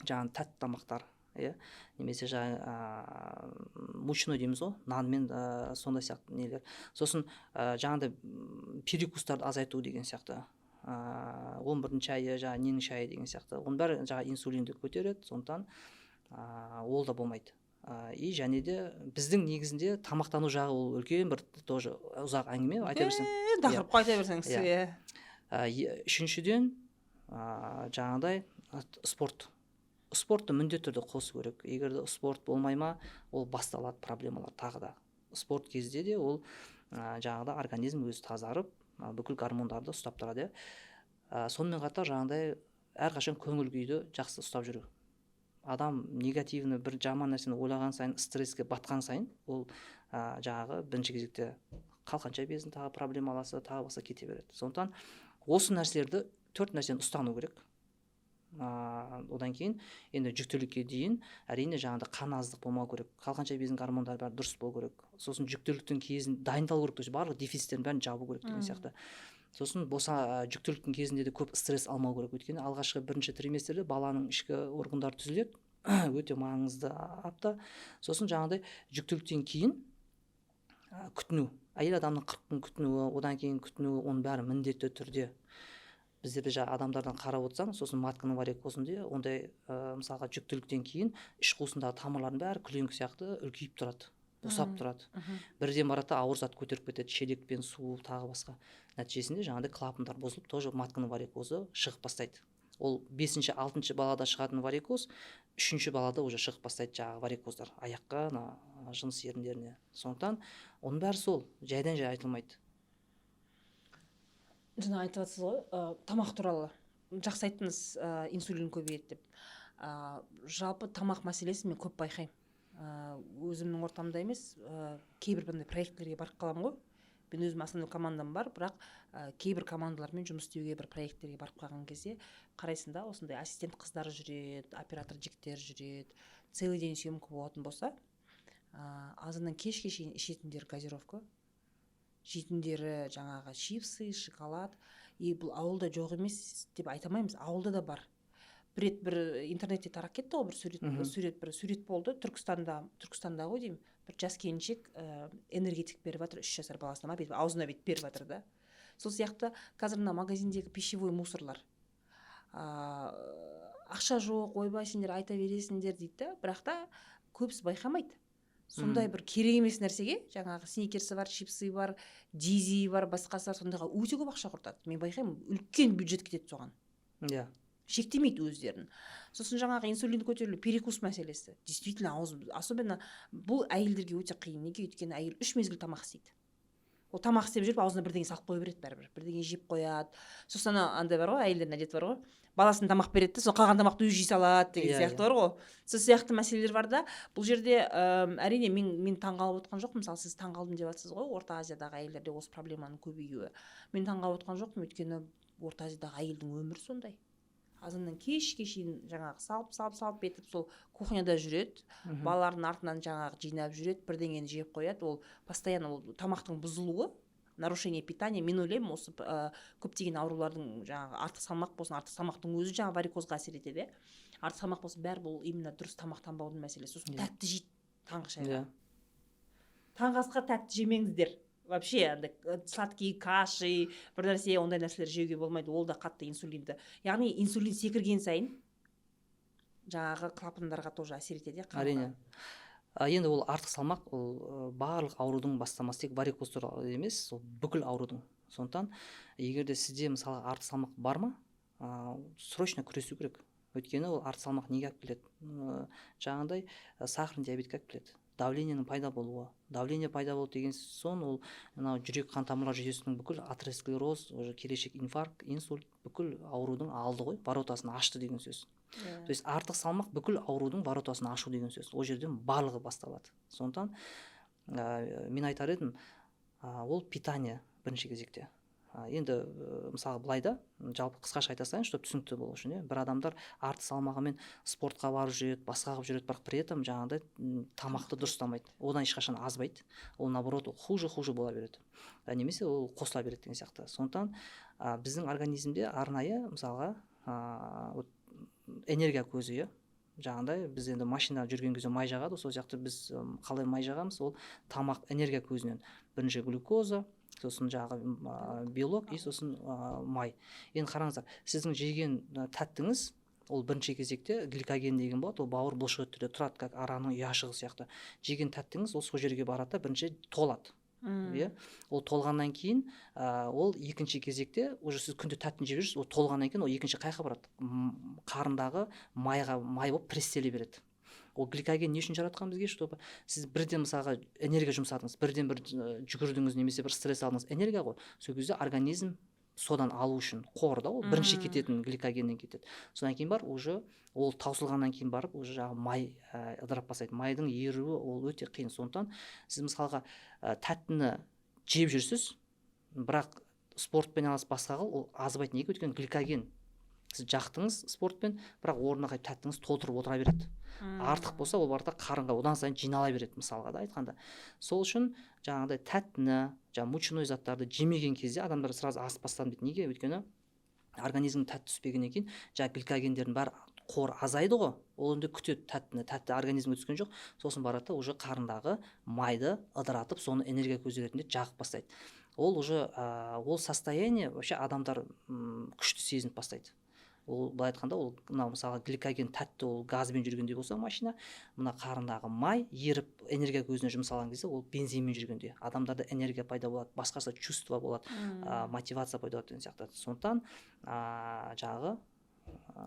жаңағы тәтті тамақтар, иә, немесе жаңағы мучной дейміз ғой, нанмен, сондай сияқты нелер. Сосын жаңағыдай перекустарды азайту деген сияқты, 11-дің шайы, жаңағы ненің шайы деген сияқты, оның бәрі жаңағы инсулинді көтереді, сондықтан ол да болмайды. И және де біздің негізінде тамақтану жағы ол үлкен бір тоже ұзақ әңгіме, айта берсең. Үлкен тақырып қой, айта берсеңіз. Иә. Иә. Үшіншіден, жаңағыдай спорт. Спортты міндетті түрде қосу керек. Егер де спорт болмай ма, ол басталады проблемалар тағы да. Спорт кезде де ол жаңағыдай организм өзі тазарып, бүкіл гормондарды ұстап тұрады, иә. Сонымен қатар жаңағыдай әрқашан көңіл күйді жақсы ұстап жүру. Адам негативный бір жаман нәрсені ойлаған сайын, стресске батқан сайын, ол жаңағы бірінші кезекте қалқанша безінің тағы проблемаласы, тағы басқа кете береді. Сондықтан осы нәрселерді, төрт нәрсені ұстану керек. Одан кейін енді жүктілікке дейін, әрине, жаңағыдай қан аздық болмау керек, қалқанша безінің гормондары бәрі дұрыс болу керек. Сосын жүктіліктің кезін дайындалу керек, то есть барлық дефициттердің бәрін жабу керек деген сияқты. Сосын боса жүктіліктің кезінде де көп стресс алмау керек, өйткені алғашқы бірінші триместрде баланың ішкі органдары түзіледі, өте маңызды апта. Сосын жаңағыдай жүктіліктен кейін күтіну, әйел адамның 40 күн күтінуі, одан кейін күтінуі, оның бәрі міндетті түрде. Біздерде жаңағы адамдардан қарап отырсаң, сосын матканың варикозында ондай, мысалға, жүктіліктен кейін іш қуысындағы тамырлардың бәрі күленкі сияқты үлкейіп тұрады, босап тұрады. Бірден барады да ауыр зат көтеріп кетеді, шелекпен су, тағы басқа. Нәтижесінде жаңағыдай клапандар бұзылып, тоже матканың варикозы шығып бастайды. Ол бесінші, алтыншы балада шығатын варикоз үшінші балада уже шығып бастайды, жаңағы варикоздар аяққа, ана жыныс еріндеріне. Сондықтан оның бәрі сол жайдан жай айтылмайды. Жаңа айтып жатсыз ғой, тамақ туралы жақсы айттыңыз, инсулин көбейеді деп. Жалпы тамақ мәселесін мен көп байқаймын, өзімнің ортамда емес, кейбір мындай проектілерге барып қаламын ғой. Мен өзім основной командам бар, бірақ кейбір командалармен жұмыс істеуге бір проекттерге барып қалған кезде қарайсың да, осындай ассистент қыздар жүреді, оператор жігіттер жүреді. Целый день съемка болатын болса, азаннан кешке шейін ішетіндер газировка. Жейтіндері жаңағы чипсы, шоколад. И бұл ауылда жоқ емес деп айта алмаймыз, ауылда да бар. Бір рет бір интернетте тарап кетті ғой бір сурет. Сурет, бір сурет болды, Түркістанда, Түркістанда ғой деймін, бір жас келіншек энергетик беріп жатыр 3 жасар баласына ма, бүйтіп аузына бүйтіп беріп жатыр да. Сол сияқты қазір мына магазиндегі пищевой мусорлар. Ақша жоқ, ойбай, сендер айта бересіңдер дейді да, бірақ та көбісі байқамайды сондай бір керек емес нәрсеге. Жаңағы Сникерсі бар, чипсы бар, Дизи бар, басқасы бар, сондайға өте көп ақша құртады. Мен байқаймын, үлкен бюджет кетеді соған. Шектемейді өздерін. Сосын жаңағы инсулин көтерілу, перекус мәселесі. Действительно, ауыз, особенно бұл әйелдерге өте қиын. Неге? Өйткені әйел үш мезгіл тамақ істейді. Ол тамақ істеп жүріп, аузына бірдеңе салып қоя береді, бәрібір бірдеңе жеп қояды. Сосын ана андай бар ғой, әйелдердің әдеті бар ғой, баласына тамақ береді де, сол қалған тамақты өзі жей салады деген сияқты бар ғой. Сол сияқты мәселелер бар да бұл жерде. Әрине, мен таңғалып отқан жоқпын. Мысалы, сіз таңғалдым деп жатсыз ғой, Орта Азиядағы әйелдерде осы проблеманың көбеюі. Мен таңғалып отқан жоқпын, өйткені Орта Азиядағы әйелдің өмірі сондай: азаннан кешке шейін жаңағы салып, салып, салып етіп, сол кухняда жүреді, балалардың артынан жаңағы жинап жүреді, бірдеңені жеп қояды. Ол постоянно, ол тамақтың бұзылуы, нарушение питания. Мен ойлаймын, осы көптеген аурулардың, жаңағы артық салмақ болсын, артық салмақтың өзі жаңағы варикозға әсер етеді, иә, артық салмақ болсын, бәрі бұл именно дұрыс тамақтанбаудың мәселесі. Сосын тәтті жейді таңғы шайға. Таңғы асқа тәтті жемеңіздер вообще. Андай сладкие каши, бір нәрсе, ондай нәрселер жеуге болмайды. Ол да қатты инсулинді, яғни инсулин секірген сайын жаңағы клапандарға тоже әсер етеді, иә, қанға. Әрине. Енді ол артық салмақ, ол барлық аурудың бастамасы, тек варикоз туралы емес, ол бүкіл аурудың. Сондықтан егер де сізде, мысалы, артық салмақ бар ма, срочно күресу керек. Өйткені ол артық салмақ неге алып келеді? Жаңағындай сахарный диабетке алып келеді, давлениенің пайда болуы. Давление пайда болды деген соң, ол мынау жүрек қан тамырлар жүйесінің бүкіл атеросклероз, уже келешек инфаркт, инсульт, бүкіл аурудың алды ғой, воротасын ашты деген сөз. То есть артық салмақ бүкіл аурудың воротасын ашу деген сөз, ол жерден барлығы басталады. Сондықтан мен айтар едім, ол питание бірінші кезекте. Енді мысалы, былай да, жалпы қысқаша айта салайын, чтобы түсінікті болу үшін, иә. Бір адамдар артық салмағымен спортқа барып жүреді, басқа қылып жүреді, бірақ при этом жаңағыдай тамақты дұрыстамайды. Одан ешқашан азбайды, ол наоборот, ол хуже, хуже бола береді, немесе ол қосыла береді деген сияқты. Сондықтан біздің организмде арнайы, мысалға, вот энергия көзі, иә, жаңағыдай біз енді машина жүрген кезде май жағады ғой, сол сияқты біз қалай май жағамыз? Ол тамақ энергия көзінен бірінші глюкоза, сосын жаңағы белок и сосын май. Енді қараңыздар, сіздің жеген тәттіңіз, ол бірінші кезекте гликоген деген болады, ол бауыр бұлшықеттерде тұрады, как араның ұяшығы сияқты. Жеген тәттіңіз, ол сол жерге барады да, бірінші толады. Иә, ол толғаннан кейін ол екінші кезекте уже сіз күнде тәттіні жеп жүрсіз, ол толғаннан кейін ол екінші қай жаққа барады? Қарындағы майға, май болып пресстеле береді. Ол гликоген не үшін жаратқан бізге? Чтобы сіз бірден, мысалға, энергия жұмсадыңыз, бірден бір жүгірдіңіз немесе бір стресс алдыңыз, энергия ғой, сол кезде организм содан алу үшін қор да, ол бірінші кететін гликогеннен кетеді. Содан кейін барып, уже ол таусылғаннан кейін барып, уже жаңағы май ыдырап бастайды. Майдың еруі ол өте қиын. Сондықтан сіз, мысалға, тәттіні жеп жүрсіз, бірақ спортпен айналысып, басқа қыл, ол азбайды. Неге? Өйткені гликоген сіз жақтыңыз спортпен, бірақ орнына қайтып тәттіңіз толтырып отыра береді. Артық болса, ол барады да, қарынға одан сайын жинала береді, мысалға да айтқанда. Сол үшін жаңағыдай тәттіні, жаңағы мучной заттарды жемеген кезде адамдар сразу асып бастадым дейді. Неге? Өйткені организм тәтті түспегеннен кейін жаңағы гликогендердің бәрі, қор азайды ғой. Ол енді күтеді тәттіні, тәтті организмге түскен жоқ. Сосын барады да, уже қарындағы майды ыдыратып, соны энергия көзі ретінде жағып бастайды. Ол уже ол состояние вообще адамдар күшті сезініп бастайды. Ол былай айтқанда, ол мынау, мысалға, гликоген тәтті, ол газбен жүргендей болса машина, мына қарындағы май еріп, энергия көзіне жұмсалған кезде, ол бензинмен жүргендей, адамдарда энергия пайда болады, басқаша чувство болады, мотивация пайда болады деген сияқты. Сондықтан жаңағы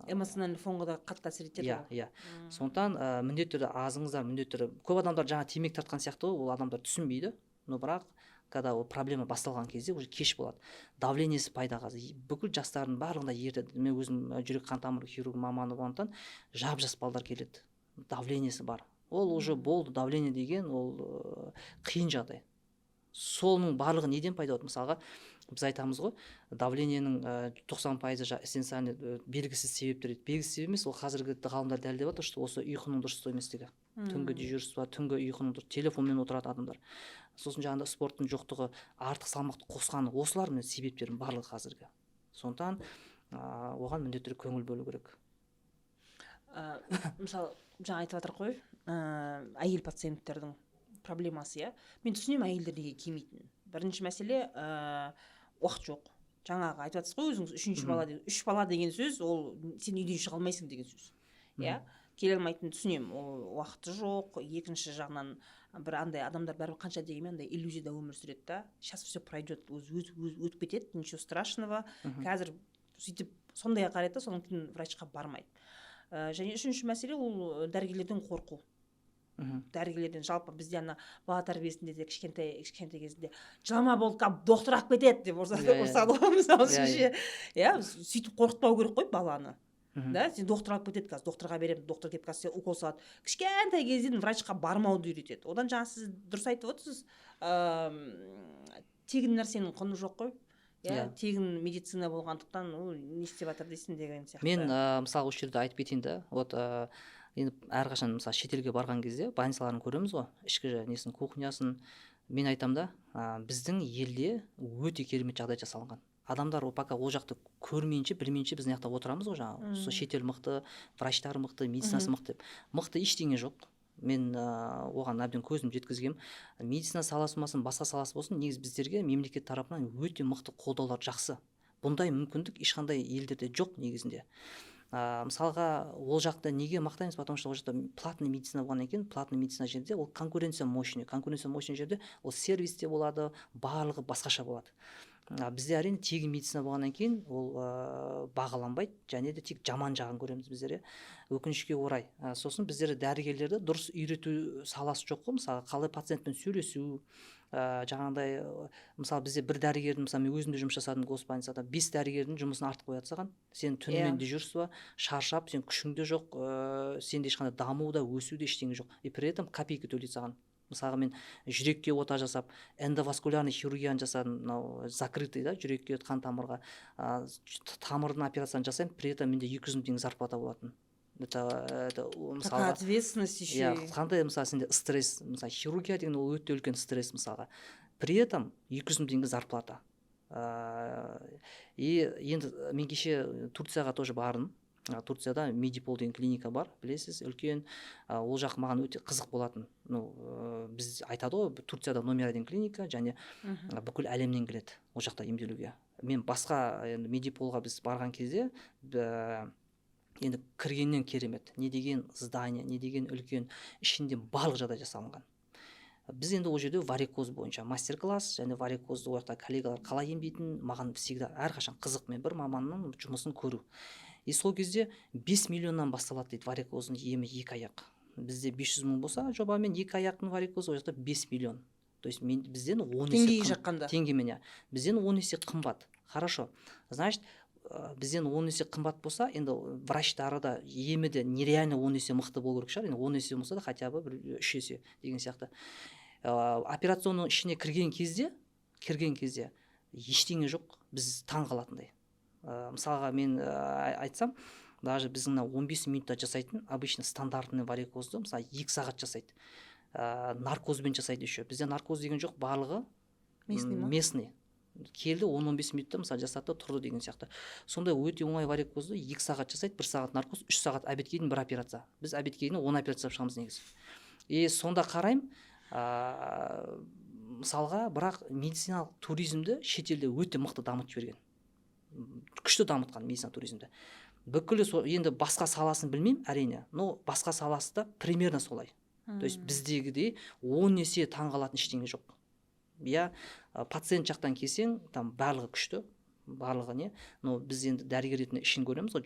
Эмоциональный фонға да қатты әсер етеді Иә. ғой. Иә, сондықтан міндетті түрде азыңыздар, міндетті түрде. Көп адамдар жаңа темекі тартқан сияқты ғой, ол адамдар түсінбейді. Но бірақ когда ол проблема басталған кезде, уже кеш болады. Давлениесі пайда қазір бүкіл жастардың барлығында ерте. Мен өзім жүрек қан тамыр хирург маманы болғандықтан, жап жас балдар келеді, давлениесі бар. Ол уже болды, давление деген ол қиын жағдай. Соның барлығы неден пайда болады? Мысалға, біз айтамыз ғой, давлениенің 90%-ы эссенциальный, белгісіз себептер дейді. Белгісіз себеп емес, ол қазіргі ғалымдар дәлелдеп жатыр, что осы ұйқының дұрыс еместігі, түнгі дежурство, түнгі ұйқының дұрыс, телефонмен отырады адамдар, сосын жаңағыдай спорттың жоқтығы, артық салмақты қосқаны, осылар міне себептердің барлығы қазіргі. Сондықтан оған міндетті түрде көңіл бөлу керек. Мысалы, жаңа айтып жатыр ғой, әйел пациенттердің проблемасы, иә. Мен түсінемін әйелдер неге келмейтінін. Бірінші мәселе, уақыт жоқ. Жаңағы айтып жатсыз ғой өзіңіз, үшінші бала деген, үш бала деген сөз ол сен үйден шыға алмайсың деген сөз, иә. Келе алмайтынын түсінемін, ол уақыты жоқ. Екінші жағынан, бір андай адамдар бәрібір қанша дегенмен андай иллюзияда өмір сүреді да: сейчас все пройдет, өз өтіп кетеді, ничего страшного. Қазір сөйтіп сондайға қарайды да, содан кейін врачқа бармайды. Және үшінші мәселе, ол дәрігерлерден қорқу. Дәрігерлерден жалпы бізде ана бала тәрбиесінде де кішкентай кішкентай кезінде «жылама, болды, қазір доктор алып кетеді» деп ұрсады, Иә, иә. ұрсады ғой, мысалы үшін Иә, ше. Иә, сөйтіп қорқытпау керек қой баланы. Да, сен доктор алып кетеді, қазір докторға беремін, доктор келіп қазір сен укол салады. Кішкентай кезден врачқа бармауды үйретеді. Одан жаңа сіз дұрыс айтып отырсыз, тегін нәрсенің құны жоқ қой, иә. Тегін медицина болғандықтан, ол не істеп жатыр дейсің деген сияқты. Мен мысалы, осы жерде айтып кетейін да. Вот енді әрқашан, мысалы, шетелге барған кезде больницаларын көреміз ғой, ішкі несін, кухнясын. Мен айтамын да, біздің елде өте керемет жағдай жасалынған. Адамдар ол пока ол жақты көрмейінше, білмейінше, біз мына жақта отырамыз ғой жаңағы, сол шетел мықты, врачтары мықты, медицинасы мықты деп. Мықты ештеңе жоқ. Мен оған әбден көзім жеткізгенмін. Медицина саласы болмасын, басқа саласы болсын, негізі біздерге мемлекет тарапынан өте мықты қолдаулар жақсы. Бұндай мүмкіндік ешқандай елдерде жоқ негізінде. Мысалға, ол жақта неге мақтаймыз? Потому что ол жақта платный медицина болғаннан кейін, платный медицина жерде ол конкуренция мощный, конкуренция мощный жерде ол сервис те болады, барлығы басқаша болады. А бізде, әрине, тегін медицина болғаннан кейін ол бағаланбайды және де тек жаман жағын көреміз біздер, иә, өкінішке орай. Сосын біздер дәрігерлерді дұрыс үйрету саласы жоқ қой. Мысалы, қалай пациентпен сөйлесу, жаңағыдай, мысалы, бізде бір дәрігердің, мысалы, мен өзім де жұмыс жасадым госбольницада, бес дәрігердің жұмысын артып қояды саған. Сен түнімен дежурство, шаршап, сен күшің де жоқ, сенде ешқандай даму да, өсу де, ештеңе жоқ, и при этом копейка төлейді саған. Мысалға, мен жүрекке ота жасап, эндоваскулярный хирургияны жасадым, мынау закрытый да, жүрекке, қан тамырға, тамырдың операцияны жасаймын, при этом менде 200 000 теңге зарплата болатын. Это Такая мысалға ответственность еще. Иә, қандай, мысалы, сенде стресс, мысалы, хирургия деген ол өте үлкен стресс, мысалға, при этом 200 000 теңге зарплата. И енді мен кеше Турцияға тоже бардым. Турцияда Медипол деген клиника бар, білесіз, үлкен. Ол жақ маған өте қызық болатын. Ну, біз айтады ғой, Турцияда номер один клиника және бүкіл әлемнен келеді ол жақта емделуге. Мен басқа енді Медиполға біз барған кезде, енді кіргеннен керемет, не деген здание, не деген үлкен, ішінде барлық жағдай жасалынған. Біз енді ол жерде варикоз бойынша мастер класс және варикозды ол жақта коллегалар қалай емдейтінін маған всегда, әрқашан қызық мен бір маманның жұмысын көру. И сол кезде 5 миллионнан басталады дейді варикоздың емі екі аяқ. Бізде 500 мың болса жобамен екі аяқтың варикозы, ол жақта 5 миллион. То есть мен бізден 10 есе Теңгеге шаққанда. Теңгемен, иә, бізден 10 есе қымбат. Хорошо, значит, бізден 10 есе қымбат болса, енді врачтары да, емі де нереально 10 есе мықты болу керек шығар. Енді 10 есе болмаса да, хотя бы бір 3 есе деген сияқты. Операционның ішіне кірген кезде ештеңе жоқ, біз таң қалатындай. Мысалға, мен айтсам, даже біздің мына 15 минутта жасайтын обычно стандартный варикозды, мысалы, 2 сағат жасайды, наркозбен жасайды еще. Бізде наркоз деген жоқ, барлығы Местный ма? Местный. Келді, 10-15 минутта, мысалы, жасады да тұрды деген сияқты. Сондай өте оңай варикозды 2 сағат жасайды, 1 сағат наркоз, 3 сағат, обедке дейін бір операция. Біз обедке дейін 10 операция жасап шығамыз негізі. И сонда қараймын, мысалға, бірақ медициналық туризмді шетелде өте мықты дамытып жіберген, күшті дамытқан медицина туризмді бүкілі. Сол енді басқа саласын білмеймін, әрине, но басқа саласы да примерно солай. То есть біздегідей 10 есе таңғалатын ештеңе жоқ, иә. Пациент жақтан келсең, там барлығы күшті, барлығы не, но біз енді дәрігер ретінде ішін көреміз ғой,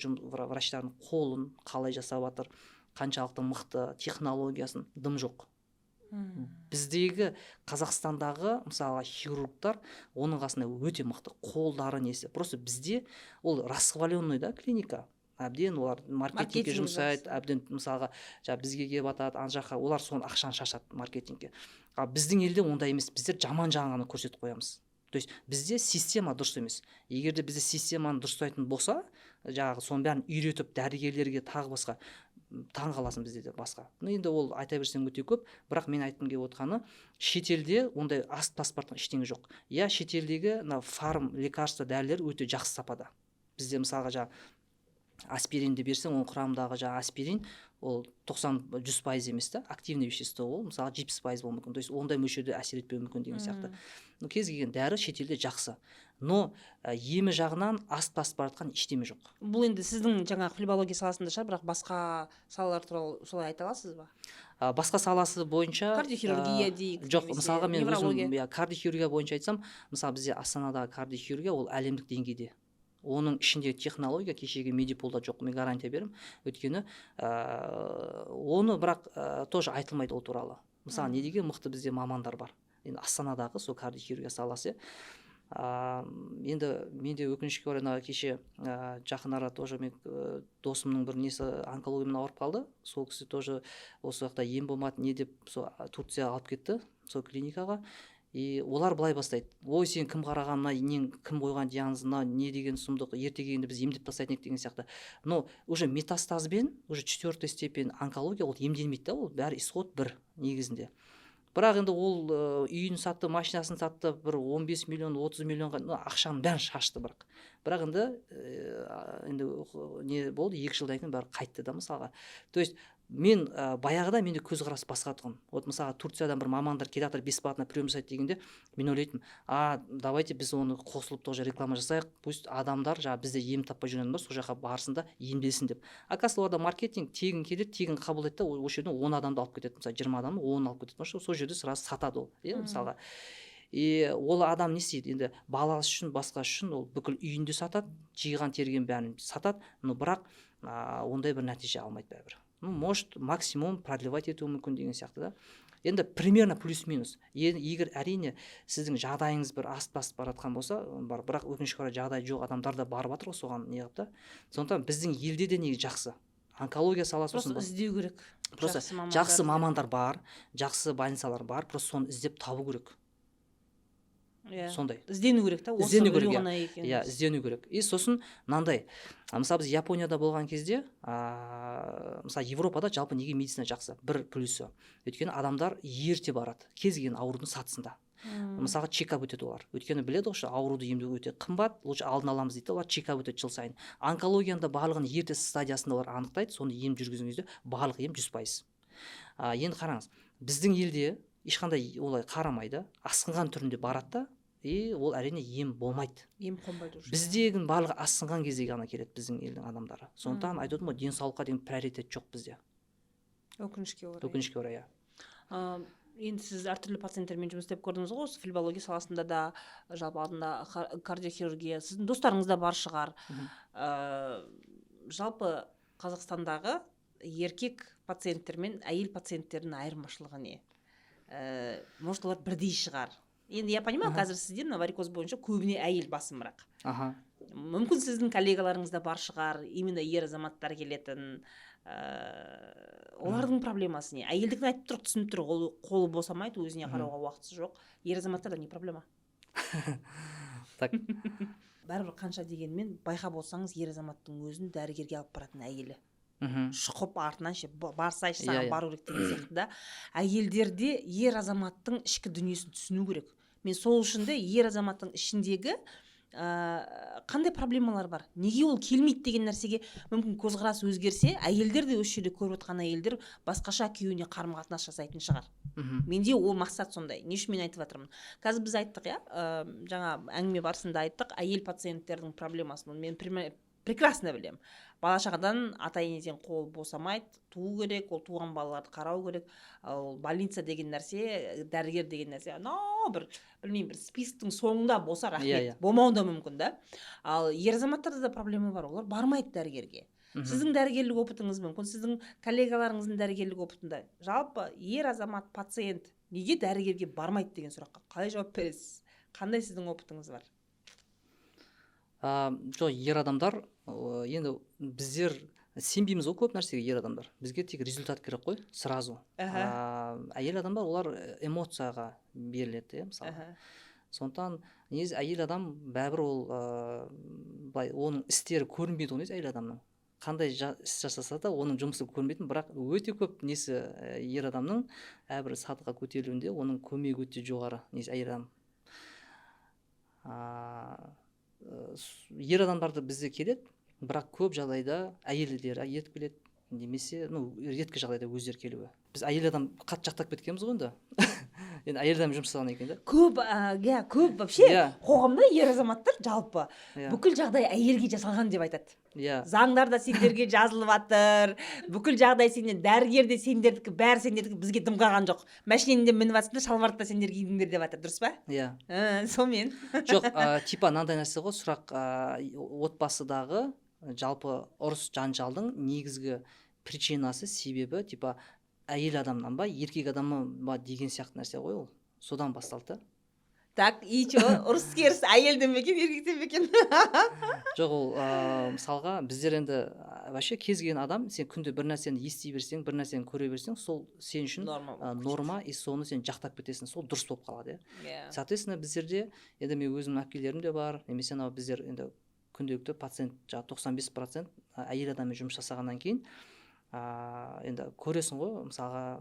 врачтардың қолын қалай жасап жатыр, қаншалықты мықты, технологиясын, дым жоқ. Біздегі Қазақстандағы, мысалға, хирургтар оның қасында өте мықты, қолдары, несі. Просто бізде ол расхваленный да клиника. Әбден олар маркетингке Маркетинг жұмсайды. Жақсы. Әбден, мысалға, жаңа бізге келіп жатады ана жаққа, олар соны, ақшаны шашады маркетингке. Ал біздің елде ондай емес, біздер жаман жағын ғана көрсетіп қоямыз. То есть бізде система дұрыс емес. Егер де бізде системаны дұрыстайтын болса, жаңағы соның бәрін үйретіп дәрігерлерге, тағы басқа, таң қаласың бізде де басқа. Ну, енді ол айта берсең, өте көп. Бірақ мен айтқым келіп отырғаны, шетелде ондай асып тасып бара жатқан ештеңе жоқ, иә. Шетелдегі мына фарм лекарство, дәрілер өте жақсы сапада. Бізде, мысалға, жаңағы аспиринді берсең, оның құрамындағы жаңағы аспирин, ол 90-100% емес та активный вещество, ол, мысалы, 70% болуы мүмкін. То есть ондай мөлшерде әсер етпеуі мүмкін деген сияқты. Ну, кез келген дәрі шетелде жақсы, но емі жағынан асып тасып бара жатқан ештеме жоқ. Бұл енді сіздің жаңағы флебология саласында шығар, бірақ басқа салалар туралы солай айта аласыз ба? Басқа саласы бойынша Кардиохирургия дейік жоқ, немесе мысалға, мен неврология. өзім, иә, кардиохирургия бойынша айтсам, мысалы, бізде Астанадағы кардиохирургия, ол әлемдік деңгейде. Оның ішінде технология кешегі Медиполда жоқ, мен гарантия беремін. Өйткені оны, бірақ тоже айтылмайды ол туралы. Мысалы, не деген мықты бізде мамандар бар енді Астанадағы сол кардиохирургия саласы, иә. Енді менде, өкінішке орай, мына кеше жақын ара тоже мен досымның бір несі онкологиямен ауырып қалды. Сол кісі тоже осы жақта ем болмады не деп, сол Турцияға алып кетті, сол клиникаға. И олар былай бастайды: «Ой, сен кім қараған, мына нең, кім қойған диагноз, мына не деген сұмдық, ерте келгенде біз емдеп тастайтын едік» деген сияқты. Но уже метастазбен, уже четвертый степень онкология, ол емделмейді да, ол бәрі исход бір негізінде. Бірақ енді ол үйін сатты, машинасын сатты, бір 15 миллион, 30 миллионға, ну, ақшаның бәрін шашты. Бірақ енді не болды, 2 жылдан кейін бәрі қайтты да, мысалға. То есть мен баяғыда менде көзқарас басқа тұғын. Вот, мысалға, Турциядан бір мамандар келе жатыр, бесплатно прием жасайды дегенде, мен ойлайтынмын: а давайте біз оны қосылып тоже реклама жасайық, пусть адамдар, жаңағы бізде ем таппай жүрген адамдар сол жаққа барсын да емделсін деп. Оказывается, оларда маркетинг: тегін келеді, тегін қабылдайды да, осы жерден 10 адамды алып кетеді, мысалы, 20 адамды, 10-ын алып кетеді. Потому что сол жерде сразу сатады ол, иә. Мысалға, и ол адам не істейді енді? Баласы үшін, басқасы үшін ол бүкіл үйін де сатады, жиған терген бәрін сатады, но бірақ ондай бір нәтиже алмайды бәрібір. Ну, может, максимум продлевать етуі мүмкін деген сияқты да. Енді примерно плюс минус. Егер, әрине, сіздің жағдайыңыз бір асып тасып бара жатқан болса, бар. Бірақ, өкінішке орай, жағдайы жоқ адамдар да барып жатыр ғой соған неғып та. Сондықтан біздің елде де негізі жақсы онкология саласы Просто болсын, іздеу керек. Просто Жақсы мамандар. Жақсы мамандар бар, жақсы больницалар бар, просто соны іздеп табу керек. Сондай. Іздену керек та осы. Іздену керек, Біреу иә. ғана екен. Иә, іздену керек. И сосын мынандай, мысалы, біз Японияда болған кезде, мысалы, Европада жалпы неге медицина жақсы, бір плюсы, өйткені адамдар ерте барады кез келген аурудың сатысында. Мысалға, чекап өтеді олар, өйткені біледі ғой, что ауруды емдеу өте қымбат, лучше алдын аламыз дейді да, олар чекап өтеді жыл сайын. Онкологияны да барлығын ерте стадиясында олар анықтайды, соны ем жүргізген кезде барлық ем 100%. Енді қараңыз, біздің елде ешқандай олай қарамайды, асқынған түрінде барады да, и ол, әрине, ем болмайды. Ем қонбайды уже. Біздегінің барлығы асқынған кезде ғана келеді біздің елдің адамдары. Сондықтан айтып отырмын ғой, денсаулыққа деген приоритет жоқ бізде. Өкінішке орай. Өкінішке орай, иә. Енді сіз әртүрлі пациенттермен жұмыс істеп көрдіңіз ғой осы флебология саласында да, жалпы алдында кардиохирургия, сіздің достарыңыз да бар шығар. Жалпы Қазақстандағы еркек пациенттер мен әйел пациенттердің айырмашылығы не? Может, олар бірдей шығар енді, я понимаю. Қазір сізде мына варикоз бойынша көбіне әйел басымырақ. Мүмкін, сіздің коллегаларыңыз да бар шығар, именно ер азаматтар келетін. Олардың проблемасы не? Әйелдікін айтып тұр, түсініп тұр, ол қолы босамайды, өзіне қарауға уақыты жоқ. Ер азаматтарда не проблема? Так. Бәрібір қанша дегенмен, байқап отырсаңыз, ер азаматтың өзін дәрігерге алып баратын әйелі. Шұқып артынан ше, барсайшы, саған Иә, иә. бару керек деген сияқты да. Әйелдерде ер азаматтың ішкі дүниесін түсіну керек. Мен сол үшін де ер азаматтың ішіндегі қандай проблемалар бар, неге ол келмейді деген нәрсеге мүмкін көзқарас өзгерсе, әйелдер де, осы жерде көріп отқан әйелдер басқаша күйеуіне қарым қатынас жасайтын шығар. Менде ол мақсат сондай. Не үшін мен айтып жатырмын? Қазір біз айттық, иә, жаңа әңгіме барысында айттық әйел пациенттердің проблемасын. Оны мен прекрасно білемін: бала шағадан, ата енеден қол босамайды, туу керек, ол туған балаларды қарау керек. Ол больница деген нәрсе, дәрігер деген нәрсе анау бір, білмеймін, бір списоктың соңында болса, рахмет, Иә, иә. болмауы да мүмкін да. Ал ер азаматтарда да проблема бар, олар бармайды дәрігерге. Сіздің дәрігерлік опытыңыз, мүмкін, сіздің коллегаларыңыздың дәрігерлік опытында жалпы ер азамат пациент неге дәрігерге бармайды деген сұраққа қалай жауап бересіз? Қандай сіздің опытыңыз бар? Жоқ, ер адамдар, енді біздер сенбейміз ғой көп нәрсеге. Ер адамдар, бізге тек результат керек қой сразу. Әйел адамдар, олар эмоцияға беріледі, иә, мысалы. Сондықтан негізі әйел адам бәрібір ол былай, оның істері көрінбейді ғой. Негізі әйел адамның қандай іс жасаса да, оның жұмысы көрінбейтін, бірақ өте көп несі, ер адамның әрбір сатыға көтерілуінде оның көмегі өте жоғары негізі әйел адам. Ер адамдарды бізде келеді, бірақ көп жағдайда әйелдері ертіп келеді немесе, ну, редкий жағдайда өздері келуі. Біз әйел адам қатты жақтап кеткенбіз ғой енді. Енді әйел адам жұмыс жасаған екен да. Көп, иә, көп вообще. Қоғамда ер азаматтар жалпы бүкіл жағдай әйелге жасалған деп айтады. Заңдар да сендерге жазылып жатыр, бүкіл жағдай сенен, дәрігер де сендердікі, бәрі сендердікі, бізге дым қалған жоқ, машинені де мініп жатсыңдар, шалбарды да сендер кидіңдер деп жатыр, дұрыс па? Иә. Сонымен. Жоқ, типа мынандай нәрсе ғой сұрақ: отбасыдағы жалпы ұрыс жанжалдың негізгі причинасы, себебі типа әйел адамнан ба, еркек адамнан ба деген сияқты нәрсе ғой. Ол содан басталды да. Так, и че, ұрыс керіс әйелден бе екен, еркектен бе екен? Жоқ, ол мысалға, біздер енді вообще кез келген адам, сен күнде бір нәрсені ести берсең, бір нәрсені көре берсең, сол сен үшін норма болып норма, и соны сен жақтап кетесің, сол дұрыс болып қалады, иә. Соответственно, біздерде енді мен өзімнің әпкелерім де бар немесе анау біздер енді күнделікті пациент, жаңағы 95% әйел адаммен жұмыс жасағаннан кейін енді көресің ғой. Мысалға,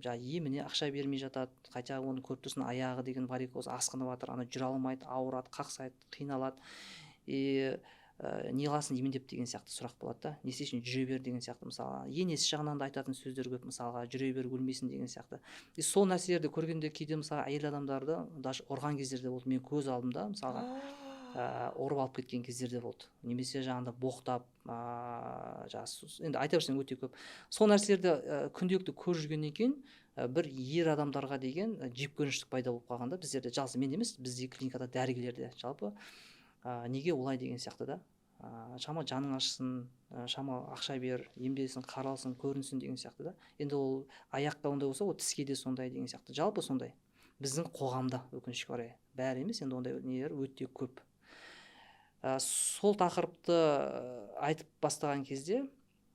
жаңағы еміне ақша бермей жатады, хотя оны көріп тұрсың, аяғы деген варикоз асқынып жатыр, ана жүре алмайды, ауырады, қақсайды, қиналады. И не қыласың емдеп деген сияқты сұрақ болады да. Не істейсің, жүре бер деген сияқты. Мысалға, енесі жағынан да айтатын сөздер көп, мысалға, жүре бер, өлмейсің деген сияқты. И сол нәрселерді көргенде кейде, мысалы, әйел адамдарды даже ұрған кездер де болды менің көз алдымда. Мысалға, ұрып алып кеткен кездер де болды немесе жаңағыдай боқтап, жаңағы енді айта берсең, өте көп. Сол нәрселерді күнделікті көріп жүргеннен кейін бір ер адамдарға деген жеккөрініштік пайда болып қалған да біздерде. Жалғыз мен емес, бізде клиникада дәрігерлерде жалпы неге олай деген сияқты да. Шама жаның ашысын, шама ақша бер, емделсін, қаралсын, көрінсін деген сияқты да. Енді ол аяққа ондай болса, ол тіске де сондай деген сияқты. Жалпы сондай біздің қоғамда, өкінішке орай, бәрі емес енді, ондай нелер өте көп. Сол тақырыпты айтып бастаған кезде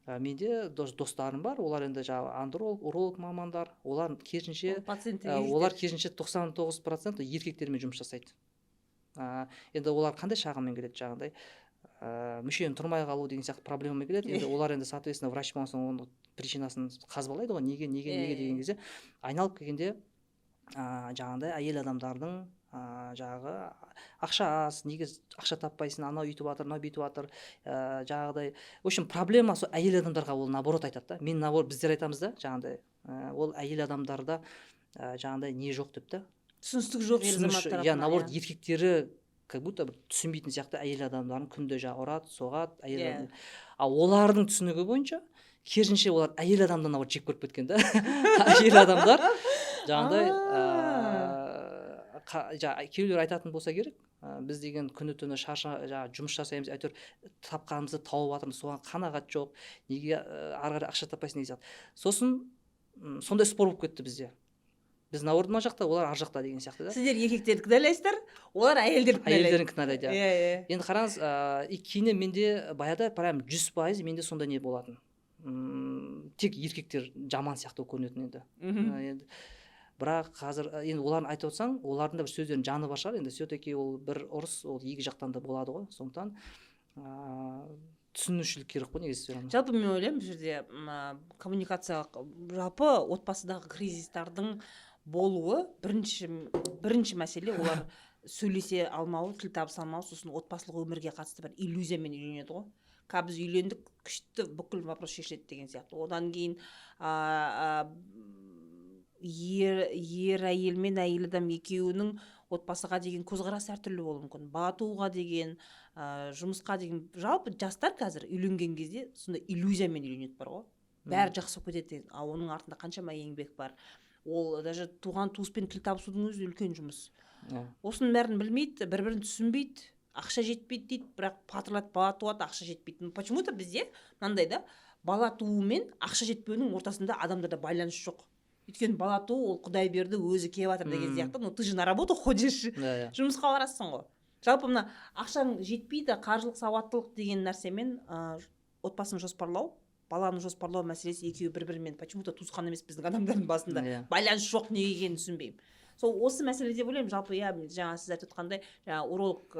менде достарым бар, олар енді жаңағы андролог, уролог мамандар, олар керісінше пациенттер. Олар керісінше 99% еркектермен жұмыс жасайды. Енді олар қандай шағыммен келеді? Жаңағыдай мүшенің тұрмай қалу деген сияқты проблемамен келеді. Енді олар енді, соответственно, врач болған соң, оның причинасын қазбалайды ғой, неге, неге, неге деген кезде, айналып келгенде жаңағыдай әйел адамдардың жаңағы ақша аз, неге ақша таппайсың, анау үйтіп жатыр, мынау бүйтіп жатыр, жаңағыдай, в общем, проблема сол әйел адамдарға. Ол наоборот айтады да, мен наоборот, біздер айтамыз да, жаңағыдай ол әйел адамдарда жаңағыдай не жоқ деп та. Түсіністік жоқ ер азамат Иә, тарапынан. Наоборот, еркектері как будто бір түсінбейтін сияқты, әйел адамдарын күнде жаңағы ұрады, соғады әйел адам. Ал олардың түсінігі бойынша керісінше, олар әйел адамды наоборот жек көріп кеткен да. Әйел адамдар жаңағыдай жаңа кейбіреулер айтатын болса керек: біз деген күні түні шарша, жаңағы жұмыс жасаймыз, әйтеуір тапқанымызды тауып жатырмыз, соған қанағат жоқ, неге ары қарай ақша таппайсың деген сияқты. Сосын сондай спор болып кетті бізде: біз наоборот мына жақта, олар ар жақта деген сияқты да. Сіздер еркектерді кінәлайсыздар, олар әйелдерді кінәлайды. Әйелдерін кінәлайды, иә. иә иә Енді қараңыз, и кейіннен менде баяғыда прям 100% менде сондай не болатын, тек еркектер жаман сияқты болып көрінетін енді. Енді бірақ қазір енді оларын айтып отырсаң, олардың да бір сөздерінің жаны бар шығар енді. Все таки ол бір ұрыс, ол екі жақтан да болады ғой, сондықтан түсінушілік керек қой негізі все равно. Жалпы мен ойлаймын, бұл жерде коммуникациялық, жалпы отбасыдағы кризистардың болуы бірінші мәселе — олар сөйлесе алмауы, тіл табыса алмауы. Сосын отбасылық өмірге қатысты бір иллюзиямен үйленеді ғой: қазір біз үйлендік, күшті, бүкіл вопрос шешіледі деген сияқты. Одан кейін ер әйел мен әйел адам екеуінің отбасыға деген көзқарасы әртүрлі болуы мүмкін, бала тууға деген, жұмысқа деген. Жалпы жастар қазір үйленген кезде сондай иллюзиямен үйленеді бар ғой, бәрі жақсы болып кетеді деген. А оның артында қаншама еңбек бар, ол даже туған туыспен тіл табысудың өзі үлкен жұмыс. Осының бәрін білмейді, бір бірін түсінбейді. Ақша жетпейді дейді, бірақ патырлатып бала туады, ақша жетпейді. Почему то бізде мынандай да: бала туу мен ақша жетпеуінің ортасында адамдарда байланыс жоқ. Өйткені бала туу ол құдай берді, өзі келіп жатыр деген сияқты. Ну ты же на работу ходишь, иә иә жұмысқа барасың ғой. Жалпы мына ақшаң жетпейді, қаржылық сауаттылық деген нәрсемен отбасын жоспарлау, баланы жоспарлау мәселесі екеуі бір бірімен почему то туысқан емес біздің адамдардың басында. Байланыс жоқ, неге екенін түсінбеймін. Сол осы мәселе деп ойлаймын жалпы, иә. Жаңа сіз айтып отқандай, жаңа уролог,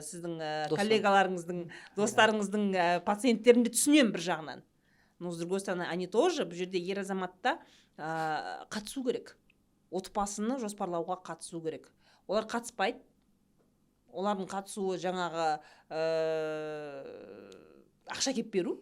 сіздің Достарым. коллегаларыңыздың, достарыңыздың пациенттерін де түсінемін бір жағынан. Но с другой стороны, они тоже бұл жерде, ер азаматта қатысу керек, отбасыны жоспарлауға қатысу керек. Олар қатыспайды. Олардың қатысуы жаңағы ақша әкеліп беру.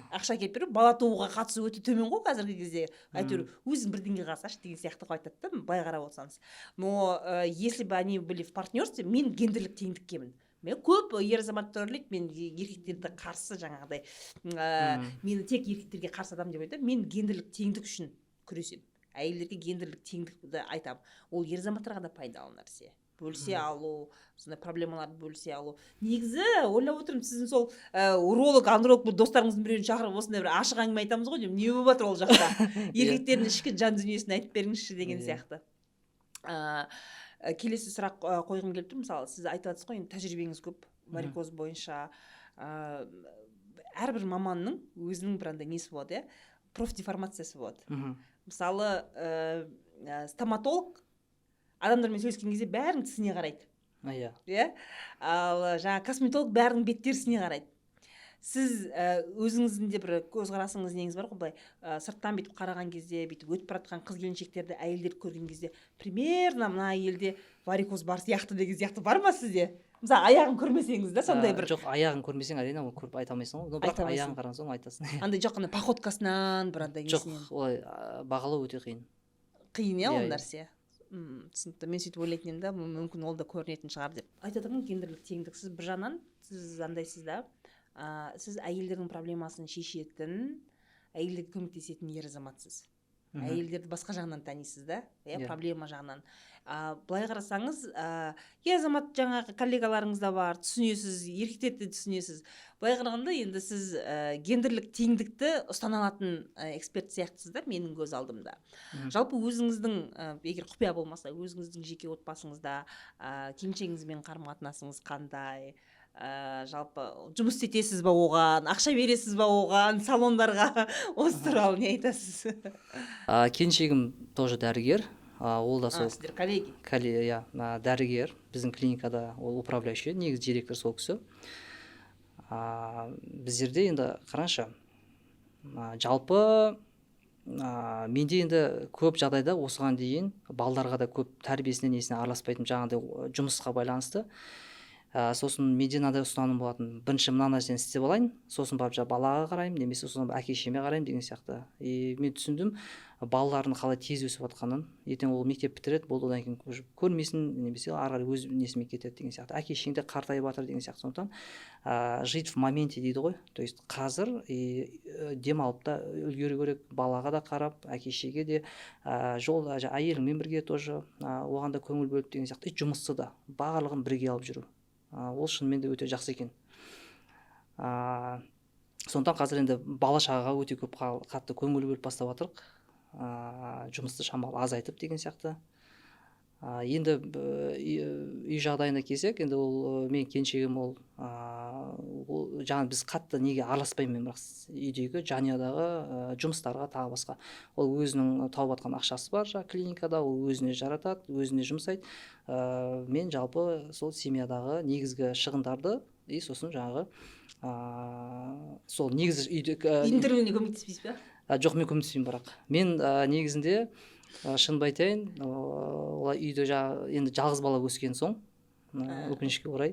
Ақша әкеліп беру. Бала тууға қатысу өте төмен ғой қазіргі кезде. Әйтеуір өзің бірдеңе қалсашы деген сияқты қылып айтады да, былай қарап отырсаңыз. Но если бы они были в партнерстве. Мен гендерлік теңдіккемін. Мен, көп ер азаматтар ойлайды, мен еркектерді қарсы, жаңағыдай мені тек еркектерге қарсы адам деп айтады. Мен гендерлік теңдік үшін күресемін, әйелдерге гендерлік теңдікті айтамын. Ол ер азаматтарға да пайдалы нәрсе, бөлісе алу, сондай проблемаларды бөлісе алу. Негізі ойлап отырмын, сіздің сол уролог, андролог бұл достарыңыздың біреуін шақырып, осындай бір ашық әңгіме айтамыз ғой деймін, не болып жатыр ол жақта, еркектердің ішкі жан дүниесін айтып беріңізші деген сияқты. Келесі сұрақ қойғым келіп тұр. Мысалы, сіз айтып жатсыз ғой енді, тәжірибеңіз көп варикоз бойынша. Әрбір маманның өзінің бір андай несі болады, иә, профдеформациясы болады. Мысалы, стоматолог адамдармен сөйлескен кезде бәрінің тісіне қарайды. Иә, ал жаңағы косметолог бәрінің бет терісіне қарайды. Сіз өзіңіздің де бір көзқарасыңыз, неңіз бар ғой былай, сырттан бүйтіп қараған кезде, бүйтіп өтіп бара жатқан қыз келіншектерді, әйелдерді көрген кезде, примерно мына әйелде варикоз бар сияқты деген сияқты бар ма сізде? Мысалы, аяғын көрмесеңіз да, сондай бір. Жоқ, аяғын көрмесең, әрине, оны көріп айта алмайсың ғой. Но бірақ Айта алмайсың. аяғын қараған соң айтасың. Андай жоқ, андай походкасынан бір андай Жоқ, несінен. олай бағалау өте қиын. Қиын, иә, ол Иә. нәрсе. Түсінікті. Мен сөйтіп ойлайтын едім да, мүмкін ол да көрінетін шығар деп. Айтып отырмын, гендерлік теңдік. Сіз бір жағынан, сіз андайсыз да, сіз әйелдердің проблемасын шешетін, әйелдерге көмектесетін ер азаматсыз. Әйелдерді басқа жағынан танисыз да, иә? Иә. Проблема жағынан. Былай қарасаңыз, ер азамат жаңағы коллегаларыңыз да бар, түсінесіз, еркектерді де түсінесіз. Былай қарағанда енді сіз гендерлік теңдікті ұстана алатын эксперт сияқтысыз да менің көз алдымда. Жалпы өзіңіздің, егер құпия болмаса, өзіңіздің жеке отбасыңызда келіншегіңізбен қарым қатынасыңыз қандай? Жалпы жұмыс істетесіз ба оған, ақша бересіз ба оған, салондарға? Осы туралы не айтасыз? Келіншегім тоже дәрігер, ол да сол. Сіздер коллеги. Иә, дәрігер, біздің клиникада ол управляющий, негізі директор сол кісі. Біздерде енді қараңызшы, жалпы менде енді көп жағдайда осыған дейін балдарға да көп тәрбиесіне, несіне араласпайтын, жаңағыдай жұмысқа байланысты. Сосын менде мынандай ұстаным болатын: бірінші мына нәрсені істеп алайын, сосын барып жаңағы балаға қараймын немесе сосын әке шешеме қараймын деген сияқты. И мен түсіндім балалардың қалай тез өсіп жатқанын. Ертең ол мектеп бітіреді, болды, одан кейін уже көрмейсің немесе ары қарай өз несімен кетеді деген сияқты, әке шешең де қартайып жатыр деген сияқты. Сондықтан жить в моменте дейді ғой, то есть қазір и демалып та үлгеру керек, балаға да қарап, әке шешеге де, жол әйеліңмен бірге тоже оған да көңіл бөліп деген сияқты, и жұмысты да, барлығын бірге алып жүру, ол шынымен де өте жақсы екен. Сондықтан қазір енді бала шағаға өте көп қатты көңіл бөліп бастап жатырық, жұмысты шамалы азайтып деген сияқты. Енді үй жағдайына келсек, енді ол менің келіншегім, ол жаңа біз қатты неге араласпаймын мен, бірақ үйдегі, жанұядағы жұмыстарға, тағы басқа. Ол өзінің тауып жатқан ақшасы бар жаңағы клиникада, ол өзіне жаратады, өзіне жұмсайды. Мен жалпы сол семьядағы негізгі шығындарды и сосын жаңағы сол негізі үйде Үйдің тірлігіне көмектеспейсіз ба? Жоқ, мен көмектеспеймін, бірақ мен негізінде, шынымды айтайын, олай үйде жаңағы енді жалғыз бала өскен соң, өкінішке орай.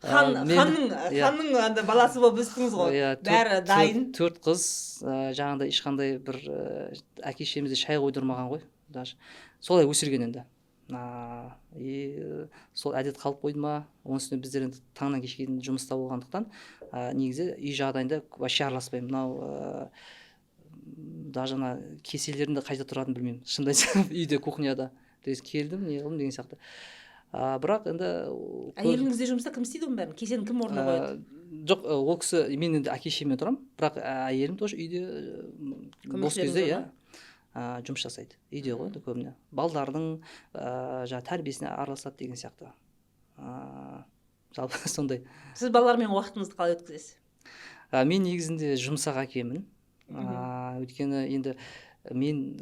Хан, ханның, ханның андай баласы болып өстіңіз ғой. Иә, бәрі дайын. Төрт қыз, жаңағыдай ешқандай бір әке шешеміз де шай қойдырмаған ғой даже, солай өсірген енді. И сол әдет қалып қойды ма. Оның үстіне біздер енді таңнан кешке дейін жұмыста болғандықтан, негізі үй жағдайында вообще араласпаймын. Мынау даже ана кеселердің де қайда тұратынын білмеймін, шынымды айтсам, үйде, кухняда, то есть келдім, не қылдым деген сияқты. Бірақ енді Әйеліңіз де жұмыста, кім істейді оның бәрін? Кесені кім орнына қояды? Жоқ, ол кісі, мен енді әке шешеммен тұрамын, бірақ әйелім тоже үйде, бос Көмекшілеріңіз кезде. бар Иә. ма? Жұмыс жасайды үйде ғой енді, көбіне балдардың жаңағы тәрбиесіне араласады деген сияқты. Жалпы сондай. Сіз балалармен уақытыңызды қалай өткізесіз? Мен негізінде жұмсақ әкемін. Өйткені енді мен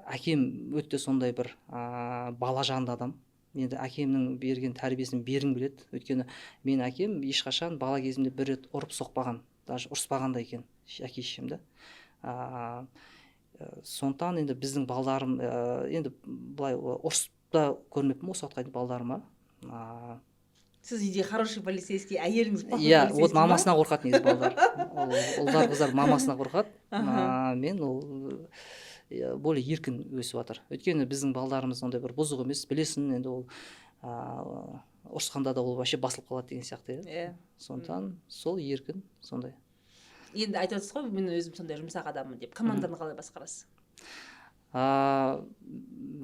әкем өте сондай бір бала жанды адам. Енді әкемнің берген тәрбиесін бергім келеді, өйткені мен әкем ешқашан бала кезімде бір рет ұрып соқпаған, даже ұрыспаған да екен әке шешем да. Сондықтан енді біздің балдарым енді былай ұрысып та көрмеппін осы уақытқа дейін балдарыма. Сіз үйде хороший полицейский, әйеліңіз плохой Иә, полицейский вот ма? Мамасына қорқады негізі балдар. Ол ұлдар, қыздар мамасына қорқады. Мен ол иә, более еркін өсіп жатыр, өйткені біздің балдарымыз ондай бір бұзық емес, білесің енді, ол ұрысқанда да ол вообще басылып қалады деген сияқты, иә. Сондықтан сол еркін сондай. Енді айтып отырсыз ғой, мен өзім сондай жұмсақ адаммын деп. Команданы қалай басқарасыз?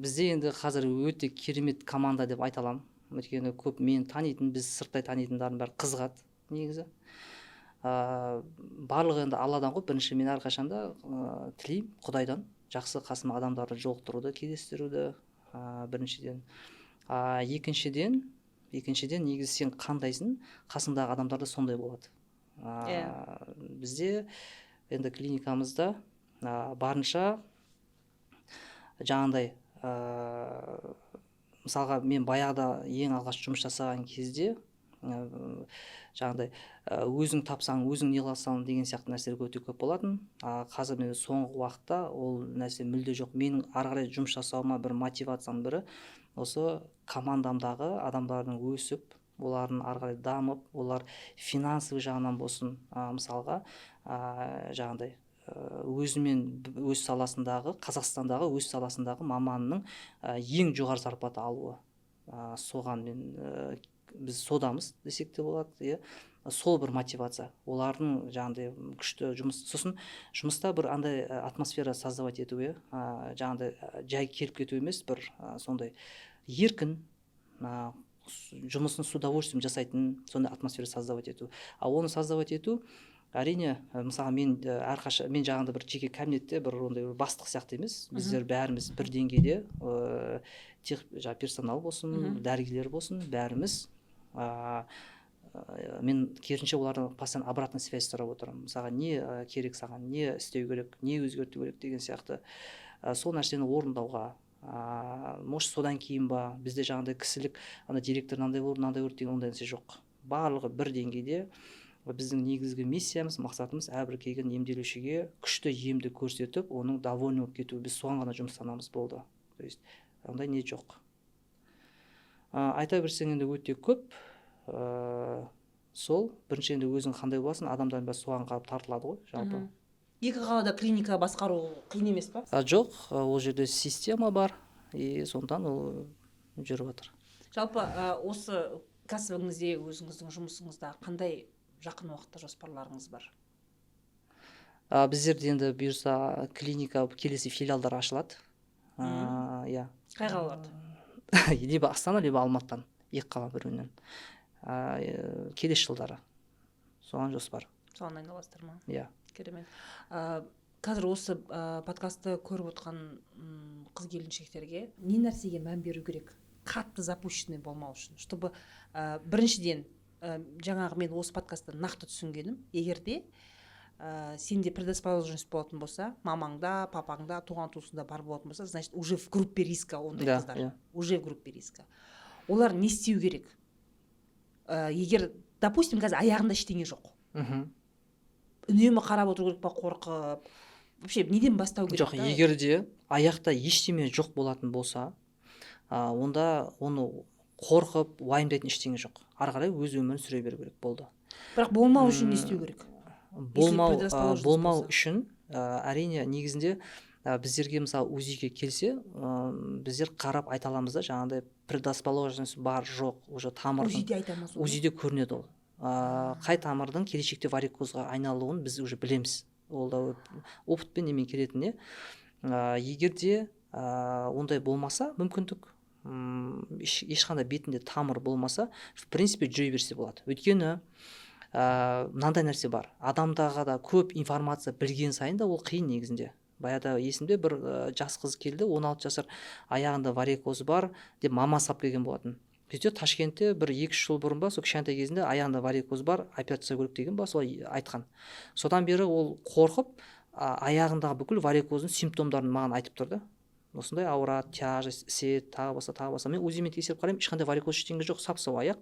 Бізде енді қазір өте керемет команда деп айта аламын, өйткені көп мені танитын, біз сырттай танитындардың бәрі қызығады негізі. Барлығы енді Алладан ғой. Бірінші мен әрқашанда тілеймін Құдайдан жақсы қасыма адамдарды жолықтыруды, кездестіруді, біріншіден. Екіншіден, негізі сен қандайсың, қасыңдағы адамдар да сондай болады. Бізде енді клиникамызда барынша жаңағындай, мысалға, мен баяғыда ең алғаш жұмыс жасаған кезде жаңағыдай өзің тапсаң, өзің не қылсаң деген сияқты нәрселер өте көп болатын. А қазір мен соңғы уақытта ол нәрсе мүлде жоқ. Менің ары қарай жұмыс жасауыма бір мотивацияның бірі осы командамдағы адамдардың өсіп, олардың ары қарай дамып, олар финансовый жағынан болсын, мысалға, жаңағыдай өзімен өз саласындағы, Қазақстандағы өз саласындағы маманның ең жоғары зарплата алуы, соған мен біз содамыз десек те болады, иә. Сол бір мотивация, олардың жаңағыдай күшті жұмыс, сосын жұмыста бір андай атмосфера создавать ету, иә, жаңағыдай жай келіп кету емес, бір сондай еркін, жұмысын с удовольствием жасайтын сондай атмосфера создавать ету. А оны создавать ету, әрине, мысалға, мен әрқашан мен жаңағыдай бір жеке кабинетте бір ондай бір бастық сияқты емес, біздер бәріміз бір деңгейде, тех жаңағы персонал болсын, дәрігерлер болсын, бәріміз. Мен керісінше олардан постоянно обратная связь сұрап отырамын, мысалға, не керек саған, не істеу керек, не өзгерту керек деген сияқты. Сол нәрсені орындауға, может, содан кейін ба, бізде жаңағыдай кісілік, ана директор мынандай болды, мынандай болды деген ондай нәрсе жоқ, барлығы бір деңгейде. Біздің негізгі миссиямыз, мақсатымыз — әрбір келген емделушіге күшті емді көрсетіп, оның довольный болып кетуі. Біз соған ғана жұмыстанамыз, болды. То есть ондай не жоқ. Айта берсең енді өте көп. Сол бірінші енді өзің қандай боласың, адамдар бәрі соған қарап тартылады ғой жалпы. Екі қалада клиника басқару қиын емес па? А, жоқ, ол жерде система бар и сондықтан ол жүріп жатыр. Жалпы осы кәсібіңізде, өзіңіздің жұмысыңызда қандай жақын уақытта жоспарларыңыз бар? Біздерде енді бұйырса клиника келесі филиалдар ашылады, иә. Қай қалаларда? Либо Астана, либо Алматыдан, екі қала біреуінен, келесі жылдары соған жоспар. Соған айналасыздар ма? Иә. Керемет. Қазір осы подкастты көріп отқан қыз келіншектерге не нәрсеге мән беру керек, қатты запущенный болмау үшін, чтобы біріншіден, жаңағы мен осы подкастта нақты түсінгенім, егер де сенде предрасположенность болатын болса, мамаңда, папаңда, туған туысыңда бар болатын болса, значит, уже в группе риска ондай қыздар. Уже в группе риска. Олар не істеу керек, егер, допустим, қазір аяғында ештеңе жоқ? Үнемі қарап отыру керек па, қорқып? Вообще неден бастау керек Жоқ, та? егер де аяқта ештеме жоқ болатын болса, онда оны қорқып, уайымдайтын ештеңе жоқ, ары қарай өз өмірін сүре беру керек, болды. Бірақ болмау үшін не істеу керек? Болмау Предрасположенность болмау болса. үшін, әрине, негізінде біздерге, мысалы, УЗИ-ге келсе, біздер қарап айта аламыз да, жаңағыдай предрасположенность бар, жоқ, уже тамырдың. УЗИде айта алмас оны? УЗИде көрінеді ол, қай тамырдың келешекте варикозға айналуын біз уже білеміз. Ол да опытпен немен келетін не. Егер де ондай болмаса, мүмкіндік ешқандай бетінде тамыр болмаса, в принципе, жүре берсе болады, өйткені мынандай нәрсе бар: адамдағы да көп информация білген сайын да ол қиын негізінде. Баяғыда есімде, бір жас қыз келді, 16 жасар, аяғында варикоз бар деп мамасы алып келген болатын. Сөйтсе, Ташкентте бір 2-3 жыл бұрын ба, сол кішкентай кезінде аяғында варикоз бар, операция керек деген ба, солай айтқан. Содан бері ол қорқып, аяғындағы бүкіл варикоздың симптомдарын маған айтып тұрды: осындай ауырады, тяжесть, іседі, тағы басқа, тағы басқа. Мен УЗИ мен тексеріп қараймын, ешқандай варикоз, ештеңе жоқ, сап сау аяқ.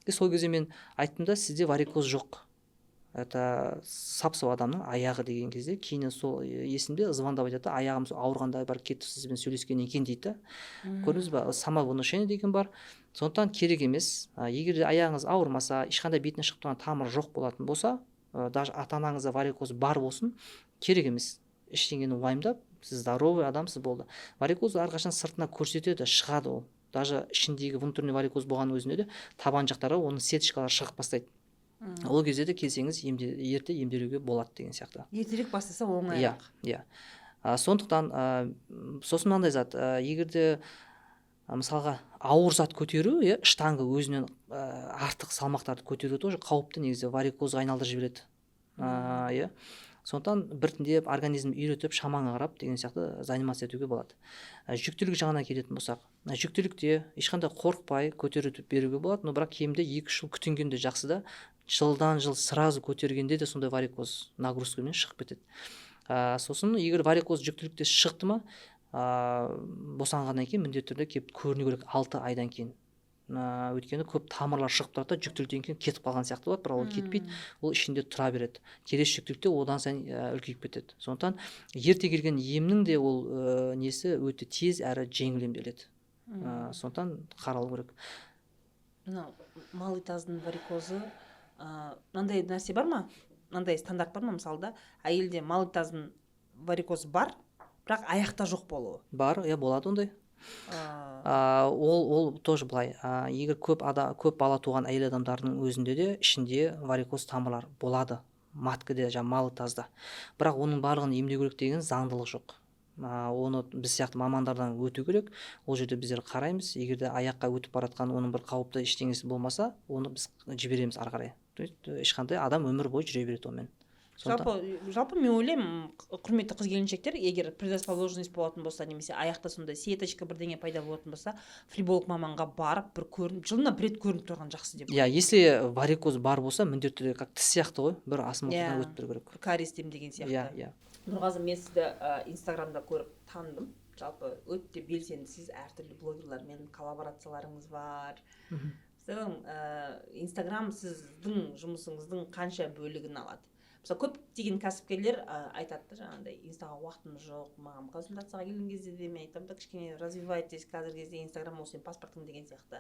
И сол кезде мен айттым да: «Сізде варикоз жоқ, это сап сау адамның аяғы», — деген кезде, кейіннен сол есімде, звондап айтады да: «Аяғым сол ауырғанда барып кетіп, сізбен сөйлескеннен кейін», — дейді да. Көрдіңіз ба, самовнушение деген бар. Сондықтан керек емес. Егер де аяғыңыз ауырмаса, ешқандай бетіне шығып тұрған тамыр жоқ болатын болса, даже ата анаңызда варикоз бар болсын, керек емес ештеңені уайымдап. Сіз здоровый адамсыз, болды. Варикоз әрқашан сыртына көрсетеді, шығады ол. Даже ішіндегі внутренний варикоз болғанның өзінде де табан жақтары, оның сеточкалары шығып бастайды. Ол кезде де келсеңіз, ерте емделуге болады деген сияқты. Ертерек бастаса, оңайырақ. Иә, сондықтан сосын мынандай зат, егер де мысалға ауыр зат көтеру, иә, штанга, өзінен артық салмақтарды көтеру тоже қауіпті негізі, варикозға айналдырып жібереді, иә. Сондықтан біртіндеп организм үйретіп, шамаңа қарап деген сияқты заниматься етуге болады. Жүктілік жағына келетін болсақ, жүктілікте ешқандай қорықпай көтеріп беруге болады, но бірақ кемінде 2-3 жыл күтінген де жақсы да. Жылдан жыл сразу көтергенде де сондай варикоз нагрузкамен шығып кетеді. Сосын егер варикоз жүктілікте шықты ма, босанғаннан кейін міндетті түрде келіп көріну керек 6 айдан кейін. Өйткені көп тамырлар шығып тұрады да, жүктіліктен кейін кетіп қалған сияқты болады, бірақ ол кетпейді, ол ішінде тұра береді. Келесі жүктілікте одан сайын үлкейіп кетеді. Сондықтан ерте келген емнің де ол несі өте тез әрі жеңіл емделеді. Сондықтан қаралу керек. Мынау малый таздың варикозы, мынандай нәрсе бар ма, мынандай стандарт бар ма? Мысалы да, әйелде малый таздың варикозы бар, бірақ аяқта жоқ болуы. Бар, иә, болады ондай. Ол тоже былай, егер көп бала туған әйел адамдардың өзінде де ішінде варикоз тамырлар болады, маткада, жаңағы малый тазда. Бірақ оның барлығын емдеу керек деген заңдылық жоқ. Оны біз сияқты мамандардан өту керек. Ол жерде біздер қараймыз, егер де аяққа өтіп бара жатқан оның бір қауіпті ештеңесі болмаса, оны біз жібереміз ары қарай. То есть ешқандай, адам өмір бойы жүре береді онымен. Жалпы мен ойлаймын, құрметті қыз келіншектер, егер предрасположенность болатын болса немесе аяқта сондай сеточка, бірдеңе пайда болатын болса, флеболог маманға барып, бір көрініп, жылына бір рет көрініп тұрған жақсы деп. Иә, если варикоз бар болса, міндетті түрде, как тіс сияқты ғой, бір осмотрдан өтіп тұру керек. Бір кариес деген сияқты. Иә иә Нұрғазы, мен сізді Инстаграмда көріп таныдым. Жалпы өте белсендісіз, әртүрлі блогерлармен коллаборацияларыңыз бар. В целом Инстаграм сіздің жұмысыңыздың қанша бөлігін алады? Мысалы, көптеген кәсіпкерлер айтады да, жаңағыдай инстаға уақытым жоқ. Маған консультацияға келген кезде де мен айтамын да: «Кішкене развивайтесь, қазіргі кезде Инстаграм ол сенің паспортың» деген сияқты.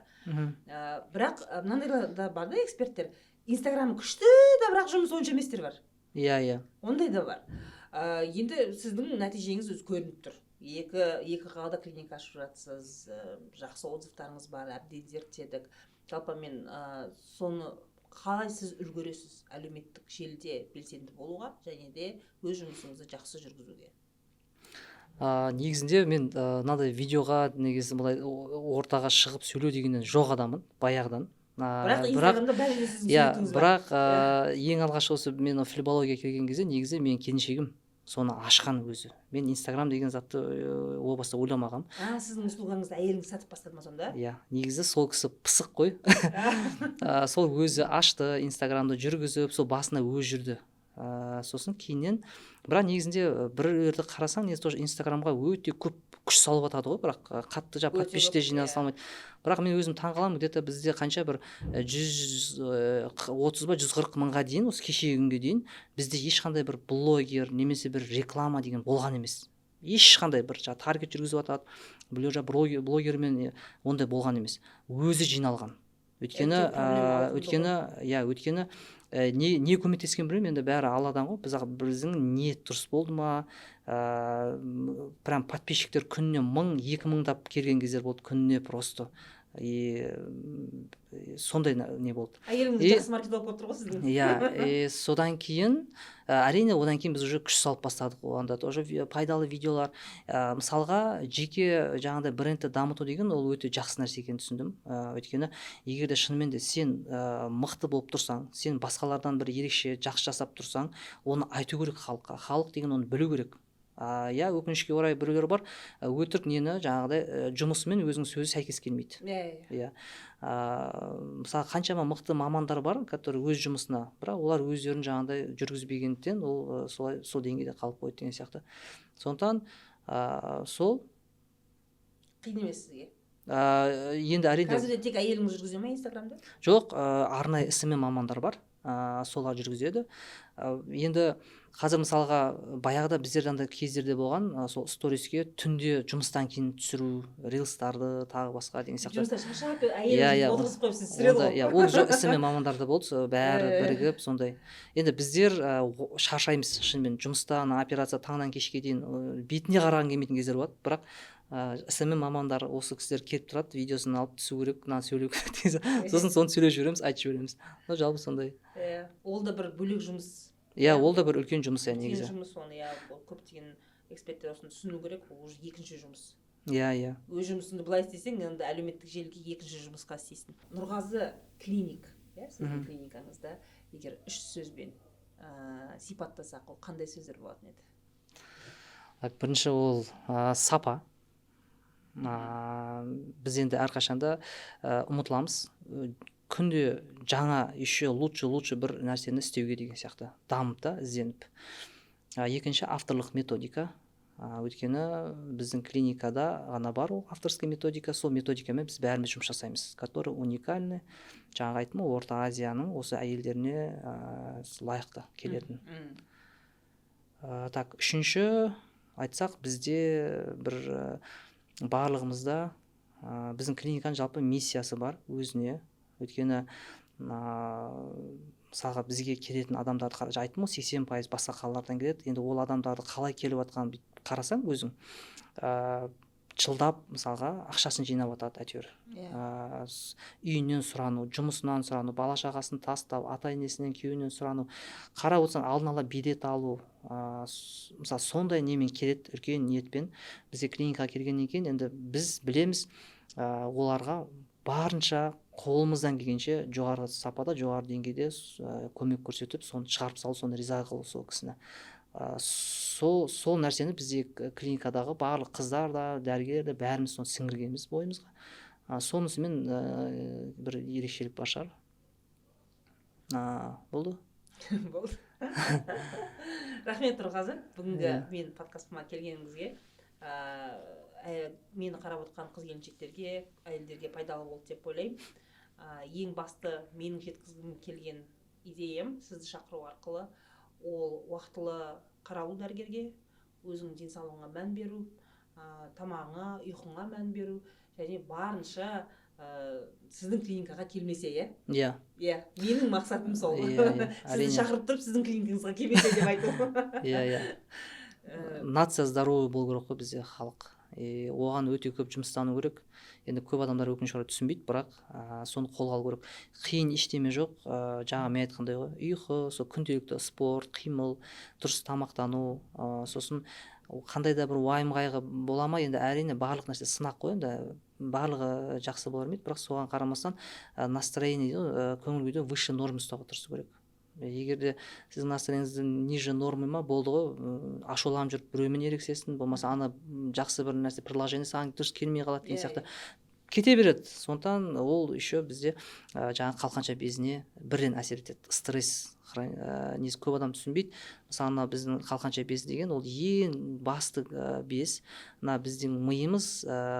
Бірақ мынандай да бар да эксперттер: Инстаграмы күшті да, бірақ жұмысы онша еместер бар. иә иә Ондай да бар. Енді сіздің нәтижеңіз өзі көрініп тұр, екі қалада клиника ашып жатсыз, жақсы отзывтарыңыз бар, әбден зерттедік. Жалпы мен соны қалай сіз үлгересіз әлеуметтік желіде белсенді болуға және де өз жұмысыңызды жақсы жүргізуге? Негізінде мен мынадай видеоға, негізі былай ортаға шығып сөйлеу дегеннен жоқ адаммын баяғыдан. Бірақ Инстаграмда бәрі де сіздің суретіңіз бар. Бірақ ең алғаш осы мен флебологияға келген кезде негізі менің келіншегім соны ашқан өзі. Мен Инстаграм деген затты о баста ойламағанмын. А, сіздің услугаңызды әйеліңіз сатып бастады ма сонда? Иә, негізі сол кісі пысық қой. Сол өзі ашты Инстаграмды, жүргізіп, сол басында өзі жүрді. Сосын кейіннен, бірақ негізінде бір жерді қарасаң, негізі тоже Инстаграмға өте көп күш салып жатады ғой, бірақ қатты жаңағы Өте подписчиктер көп, жинай иә. салмайды. Бірақ мен өзім таңқаламын, где то бізде қанша, бір 130 ба, 140 мыңға дейін, осы кешегі күнге дейін бізде ешқандай бір блогер немесе бір реклама деген болған емес. Ешқандай бір жаңағы таргет жүргізіп жатады біреулер, жаңағы блогермен, ондай болған емес, өзі жиналған. Өйткені Өте проблема ауқымды. Өйткені, иә, өйткені не көмектескен білмеймін, енді бәрі Алладан ғой. Біздің ниет дұрыс болды ма, прям подписчиктер күніне 1000, 2000-дап келген кездер болды күніне просто. И сондай не болды. Әйеліңіз жақсы маркетолог болып тұр ғой сіздің. Иә, и содан кейін, әрине, одан кейін біз уже күш салып бастадық. Оған тоже пайдалы видеолар, мысалға, жеке жаңағыдай брендті дамыту деген ол өте жақсы нәрсе екенін түсіндім. Өйткені егер де шынымен де сен мықты болып тұрсаң, сен басқалардан бір ерекше жақсы жасап тұрсаң, оны айту керек халыққа. Халық деген оны білу керек. Иә, өкінішке орай, біреулер бар, өтірік нені, жаңағыдай, жұмысы мен өзінің сөзі сәйкес келмейді. иә иә Иә, мысалы, қаншама мықты мамандар бар, который өз жұмысына, бірақ олар өздерін жаңағыдай жүргізбегендіктен, ол солай сол деңгейде қалып қойды деген сияқты. Сондықтан сол. Қиын емес сізге? Енді, әрине. Қазір де тек әйеліңіз жүргізе ма Инстаграмды? Жоқ, арнайы СММ мамандар бар, солар жүргізеді. Енді қазір, мысалға, баяғыда біздерде андай кездерде болған, сол сториске түнде жұмыстан кейін түсіру рилстарды, тағы басқа деген сияқты. Жұмыстан шаршап, Иә, әйеліңізді иә, отырғызып қойып, сіз түсіреді ондай, ғой. Иә, ол жоқ, СММ мамандарда болды, сол бәрі бірігіп сондай. Енді біздер шаршаймыз шынымен жұмыста, ана операция таңнан кешке дейін, бетіне қарағың келмейтін кездер болады. Бірақ СММ мамандары, осы кісілер келіп тұрады, видеосын алып түсу керек, мынаны сөйлеу керек деген сияқты. Сосын соны сөйлеп жібереміз, айтып жібереміз. Ну, жалпы сондай. Иә, ол да бір бөлек жұмыс. Иә, ол да бір үлкен жұмыс, иә, Үлкен негізі. жұмыс. Оны, иә, ол көптеген эксперттер осыны түсіну керек, ол уже екінші жұмыс. иә иә Өз жұмысыңды былай істесең, енді әлеуметтік желіге екінші жұмысқа істейсің. Нұрғазы клиник, иә, сіздің клиникаңызда егер үш сөзбен сипаттасақ, ол қандай сөздер болатын еді? Так, бірінші ол сапа. Біз енді әрқашанда ұмытыламыз, күнде жаңа, еще лучше, лучше бір нәрсені істеуге деген сияқты, дамып та, ізденіп. Екінші авторлық методика, өйткені біздің клиникада ғана бар ол авторский методика. Сол методикамен біз бәріміз жұмыс жасаймыз, который уникальный, жаңағы айттым ғой, Орта Азияның осы әйелдеріне лайықты келетін. Так, үшінші айтсақ, бізде бір барлығымызда, біздің клиниканың жалпы миссиясы бар өзіне. Өйткені мысалға, бізге келетін адамдарды айттым ғой, 80% басқа қалалардан келеді. Енді ол адамдарды қалай келіп жатқанын бүйтіп қарасаң өзің, жылдап, мысалға, ақшасын жинап жатады әйтеуір. Үйінен сұрану, жұмысынан сұрану, бала шағасын тастап, ата енесінен, күйеуінен сұрану, қарап отырсаң, алдын ала билет алу, мысалы, сондай немен келеді, үлкен ниетпен. Бізге клиникаға келгеннен кейін енді біз білеміз, оларға барынша қолымыздан келгенше жоғары сапада, жоғары деңгейде көмек көрсетіп, соны шығарып салу, соны риза қылу сол кісіні. Сол нәрсені бізде клиникадағы барлық қыздар да, дәрігер де, бәріміз соны сіңіргенбіз бойымызға. Сонысымен бір ерекшелік бар шығар. Болды. Болды. Рахмет, Нұрғазы, бүгінгі менің подкастыма келгеніңізге. Мені қарап отқан қыз келіншектерге, әйелдерге пайдалы болды деп ойлаймын. Ең басты менің жеткізгім келген идеям сізді шақыру арқылы ол уақытылы қаралу дәрігерге, өзіңнің денсаулығыңа мән беру, тамағыңа, ұйқыңа мән беру және барынша сіздің клиникаға келмесе, иә? Иә. Иә, менің мақсатым сол. Иә, иә, Сізді әрине. шақырып тұрып, сіздің клиникаңызға келмесе деп айту. иә иә Нация здоровый болу керек қой бізде, халық, и оған өте көп жұмыстану керек. Енді көп адамдар, өкінішке орай, түсінбейді, бірақ соны қолға алу керек. Қиын ештеме жоқ, жаңа мен айтқандай ғой: ұйқы, сол күнделікті спорт, қимыл, дұрыс тамақтану. Сосын қандай да бір уайым, қайғы бола ма, енді, әрине, барлық нәрсе сынақ қой, енді барлығы жақсы бола бермейді. Бірақ соған қарамастан настроение дейді ғой, көңіл күйді выше нормы ұстауға тырысу керек. Егер де сіздің настроениеңіз ниже нормы ма, болды ғой, ашуланып жүріп біреумен ерегісесің, болмаса ана жақсы бір нәрсе, предложение саған дұрыс келмей қалады деген сияқты, кете береді. Сондықтан ол еще бізде жаңағы қалқанша безіне бірден әсер етеді стресс. Несі, көп адам түсінбейді. Мысалы, мына біздің қалқанша безі деген ол ең басты без. Мына біздің миымыз,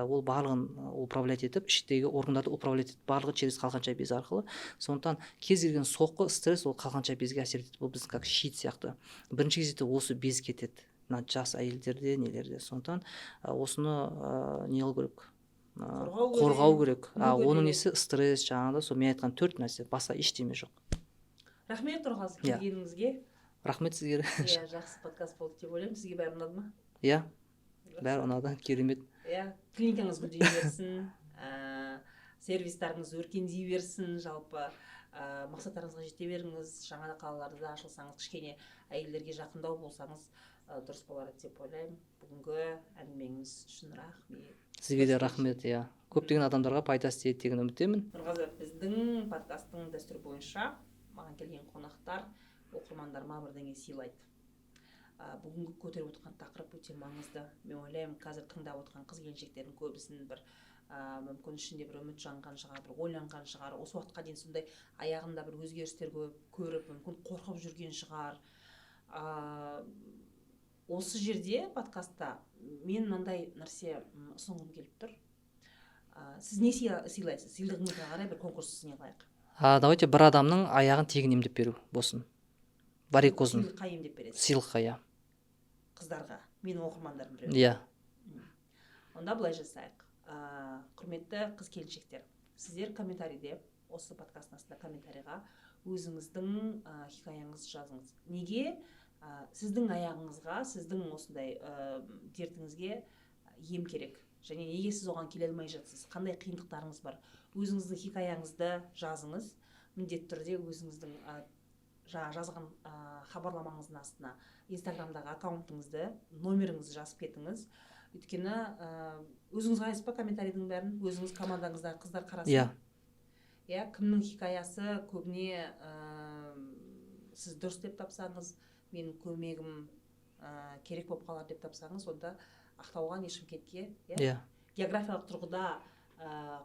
ол барлығын управлять етіп, іштегі органдарды управлять етеді, барлығы через қалқанша без арқылы. Сондықтан кез келген соққы, стресс ол қалқанша безге әсер етеді. Бұл біздің как щит сияқты. Бірінші кезекте осы без кетеді мына жас әйелдерде, нелерде. Сондықтан осыны не қылу керек? Қорғау Қорғау керек, керек. А күтіну оның керек. несі стресс, жаңағыдай сол мен айтқан төрт нәрсе, басқа ештеме жоқ. Рахмет, Нұрғазы, келгеніңізге. Рахмет сізге. Иә, жақсы подкаст болды деп ойлаймын. Сізге бәрі ұнады ма? Иә, бәрі ұнады, керемет. Иә, клиникаңыз гүлдей берсін, сервистарыңыз өркендей берсін, жалпы мақсаттарыңызға жете беріңіз. Жаңа қалаларда ашылсаңыз, кішкене әйелдерге жақындау болсаңыз, дұрыс болар еді деп ойлаймын. Бүгінгі әңгімеңіз үшін рахмет. Сізге де рахмет. Иә, көптеген адамдарға пайдасы тиеді деген үміттемін. Нұрғазы, біздің подкасттың дәстүрі бойынша маған келген қонақтар оқырмандарыма бірдеңе сыйлайды. Бүгінгі көтеріп отырған тақырып өте маңызды. Мен ойлаймын, қазір тыңдап отырған қыз келіншектердің көбісінің бір мүмкін ішінде бір үміт жанған шығар, бір ойланған шығар, осы уақытқа дейін сондай аяғында бір өзгерістер көріп, мүмкін қорқып жүрген шығар. Осы жерде подкастта мен мынандай нәрсе ұсынғым келіп тұр. Сіз не сыйлайсыз? Сыйлығыңызға қарай бір конкурс не қылайық. Давайте бір адамның аяғын тегін емдеп беру болсын, варикозын. Сыйлыққа емдеп бересіз? Сыйлыққа, иә. Қыздарға, менің оқырмандарым біреу? Иә. Онда былай жасайық. Құрметті қыз келіншектер, сіздер комментарийде, осы подкасттың астында комментарийға өзіңіздің хикаяңызды жазыңыз. Неге сіздің аяғыңызға, сіздің осындай дертіңізге ем керек және неге сіз оған келе алмай жатсыз, қандай қиындықтарыңыз бар, өзіңіздің хикаяңызды жазыңыз. Міндетті түрде өзіңіздің жаңа жазған хабарламаңыздың астына Инстаграмдағы аккаунтыңызды, номеріңізді жазып кетіңіз. Өйткені өзіңіз қарайсыз ба комментарийдің бәрін? Өзіңіз, командаңыздағы қыздар қарасын? Иә. Иә, кімнің хикаясы көбіне сіз дұрыс деп тапсаңыз, менің көмегім керек болып қалар деп тапсаңыз, онда Ақтауға не Шымкентке, иә, Иә. географиялық тұрғыда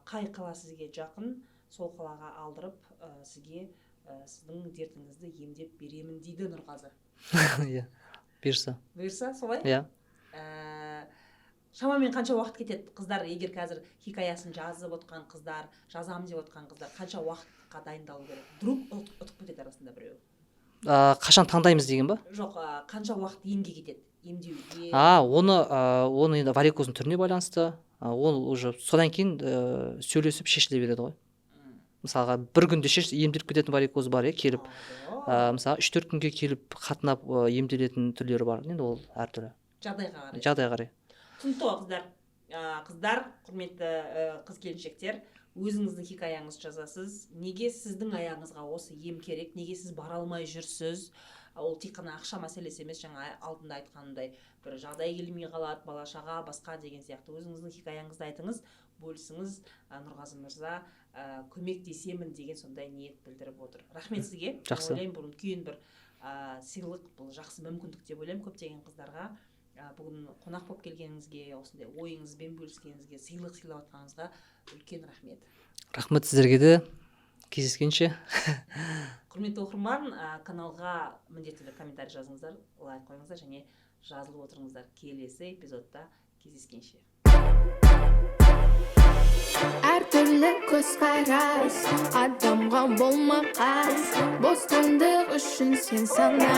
қай қала сізге жақын, сол қалаға алдырып, сізге сіздің дертіңізді емдеп беремін дейді Нұрғазы. Иә, бұйырса. Бұйырса, солай. Иә. Шамамен қанша уақыт кетеді, қыздар, егер қазір хикаясын жазып отқан қыздар, жазамын деп отқан қыздар қанша уақытқа дайындалу керек? Вдруг ұтып кетеді арасында біреу. Қашан таңдаймыз деген ба? Жоқ, қанша уақыт емге кетеді, емдеуге? А оны енді варикоздың түріне байланысты, ол уже содан кейін сөйлесіп шешіле береді ғой. Мысалға, бір күнде емделіп кететін варикоз бар, иә, келіп. Мысалы, 3-4 күнге келіп қатынап емделетін түрлері бар. Енді ол әртүрлі. Жағдайға қарай. Жағдайға қарай. Түсінікті ғой, қыздар. Қыздар, құрметті қыз келіншектер, өзіңіздің хикаяңызды жазасыз: неге сіздің аяғыңызға осы ем керек, неге сіз бара алмай жүрсіз. Ол тек қана ақша мәселесі емес, жаңа алдында айтқанымдай, бір жағдай келмей қалады, бала шаға, басқа деген сияқты. Өзіңіздің хикаяңызды айтыңыз, бөлісіңіз. Нұрғазы мырза көмектесемін деген сондай ниет білдіріп отыр. Рахмет сізге. Мен Жақсы. ойлаймын, бұл үлкен бір сыйлық, бұл жақсы мүмкіндік деп ойлаймын көптеген қыздарға. Бүгін қонақ болып келгеніңізге, осындай ойыңызбен бөліскеніңізге, сыйлық сыйлап жатқаныңызға үлкен рахмет. Рахмет сіздерге де, кездескенше. Құрметті оқырман, каналға міндетті түрде комментарий жазыңыздар, лайк қойыңыздар және жазылып отырыңыздар. Келесі эпизодта кездескенше. Әртүрлі көзқарас адамға болма қас. Бостандық үшін сен сана.